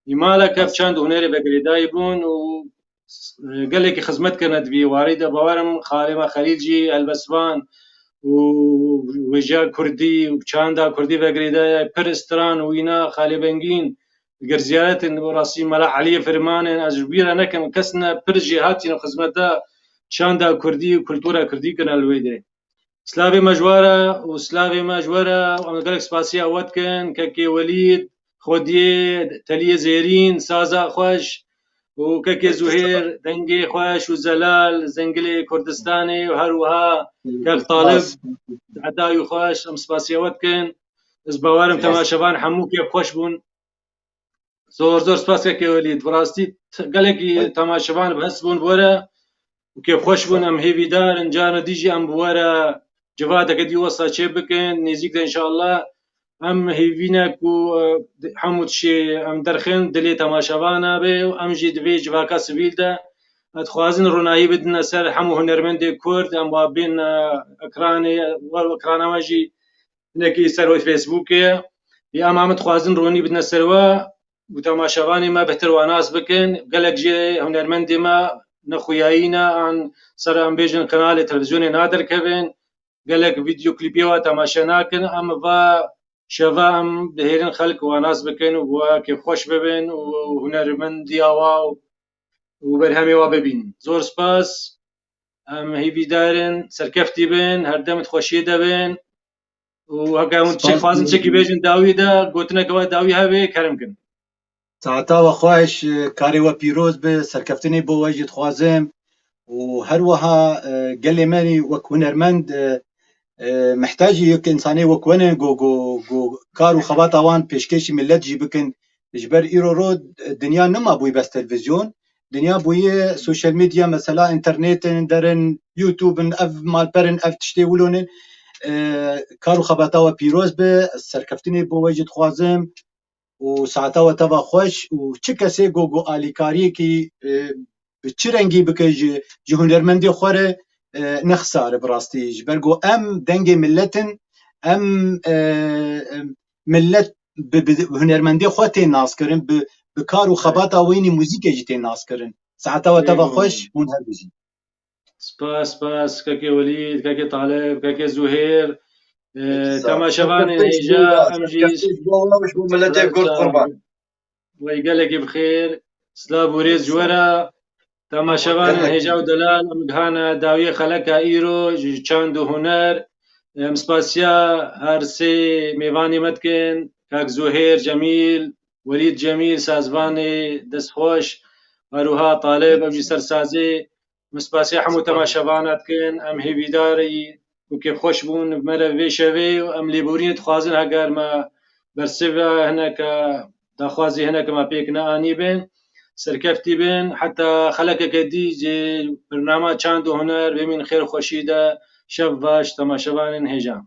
Îmaleke çand û hunerê ve girêdayî bûn û, e, gelekî xizmet kirine di vî warî de. Bawer im xalê me Xelîl jî helbestvan û wêjeya kurdî û çanda kurdî ve girêdaye, pir stran û wîna xalê Bengîn, ger ziyaretin, bi rastî Mela Eliyê Firmanên, ez ji bîra nekim, kes ne, pir jêhatî ne xizmeta çanda kurdî û kultura kurdî kirine li wê derê. Slavê me ji we re û slavê me ji we re, em gelek spasiya we dikin, kekê Welîd, Xwediyê, Teliyê Zêrîn, saza xweş û kekê Zuhêr, dengê xweş û zelal, zengilê Kurdistanê û her wiha kek Talib, edayû xweş, em spasiya we dikin. Ez bawer im temaşevan hemû kêfxweş bûn. Zor zor spas kekê Welîd. Bi rastî t-, gelekî temaşevan bi hest bûn bi we re û kêfxweş bûn. Em hêvîdar in, carna dî jî em bi we re civakeke dî wesa çê bikin. Nêzîk de înşallah em hêvî ne ku, e, hemû tiştê em derxin dilê temaşevana be û em jî di vê civaka sivîl de, e, dixwazin ronahî bidine ser hemû hunermendê Kurd. Em wa bên, e, ekranê, wer ekrana me jî hinekî ser wê Facebookê ye. Em, em dixwazin ronî bidine ser we û temaşevanê me bêhtir wa nas bikin. Gelek jê hunermendê me ne xuyayî ne, an ser em bêjin kanalê televîzyonê naderkevin. Gelek vîdeoklîpê we temaşe nakin. Em va şeva em dihêrin xelk wa nas bikin û bi we kêfxweş bibin û hunermendiya wa û berhemê wa bibînin. Zor spas. Em hêvîdar in, serkeftî bin, her dem di xweşiyê de bin. Û heke hûn çi dixwazin, çekî bêjin dawî de, gotineke we dawî hebe, kerem kin. Saeta we xweş, karê we pîroz be, serkeftinê bo we jî dixwazim. Û her wiha, e, gelê me jî wek hunermend, e, e, mihtacî yek însanê wek we ne, go, go, go kar û xebata wan pêşkêşî millet jî bikin. Ji ber îro ro dinya nema bûyî bes televîzyon. Dinya bûye sosyal medya, mesela înternetin, derin, YouTube in, ev malperin, ev tiştê wilo ne. E, kar û xebata we pîroz be, serkeftinê bo we jî dixwazim û saeta we teva xweş û çi kesê go, go alîkariyekî, e, bi çi rengî bike ji, ji hunermendê xwe re, e, nexisare bi rastî. Ji ber go em dengê millet in, em, e, e, millet bi, bi hunermendê xwe tê naskirin, bi, bi kar û xebata wînî muzîkê jî tê naskirin. Saeta we teva xweş, hûn her bijîn. Spas, spas, kekê Welîd, kekê Talib, kekê Zuhêr, e, temaşevanên hêja, em jî ji bo miletê Kurd qurban. Wey gelekî bi xêr, silav û rêz ji we re. Temaşevanên hêja û delal, em gihane dawiyê xeleka îro ji çand û huner. Em spasiya her sê mêvanê me dikin, kak Zuhêr Cemîl, Welîd Cemîl, sazvanê destxweş, her wiha Talib, ew jî ser sazê. Em spasiya hemû temaşevana dikin. Em hêvîdar û kêfxweş bûn bi me re vê şevê û em lêborînê dixwazin heger me bersiva hineke daxwazî hineke me pêk neanîbin. Serkeftî bin, heta xelekeke dî ji bernama Çand û Huner bimîn xêr xweşî de. Şev baş, temaşevanên hêja.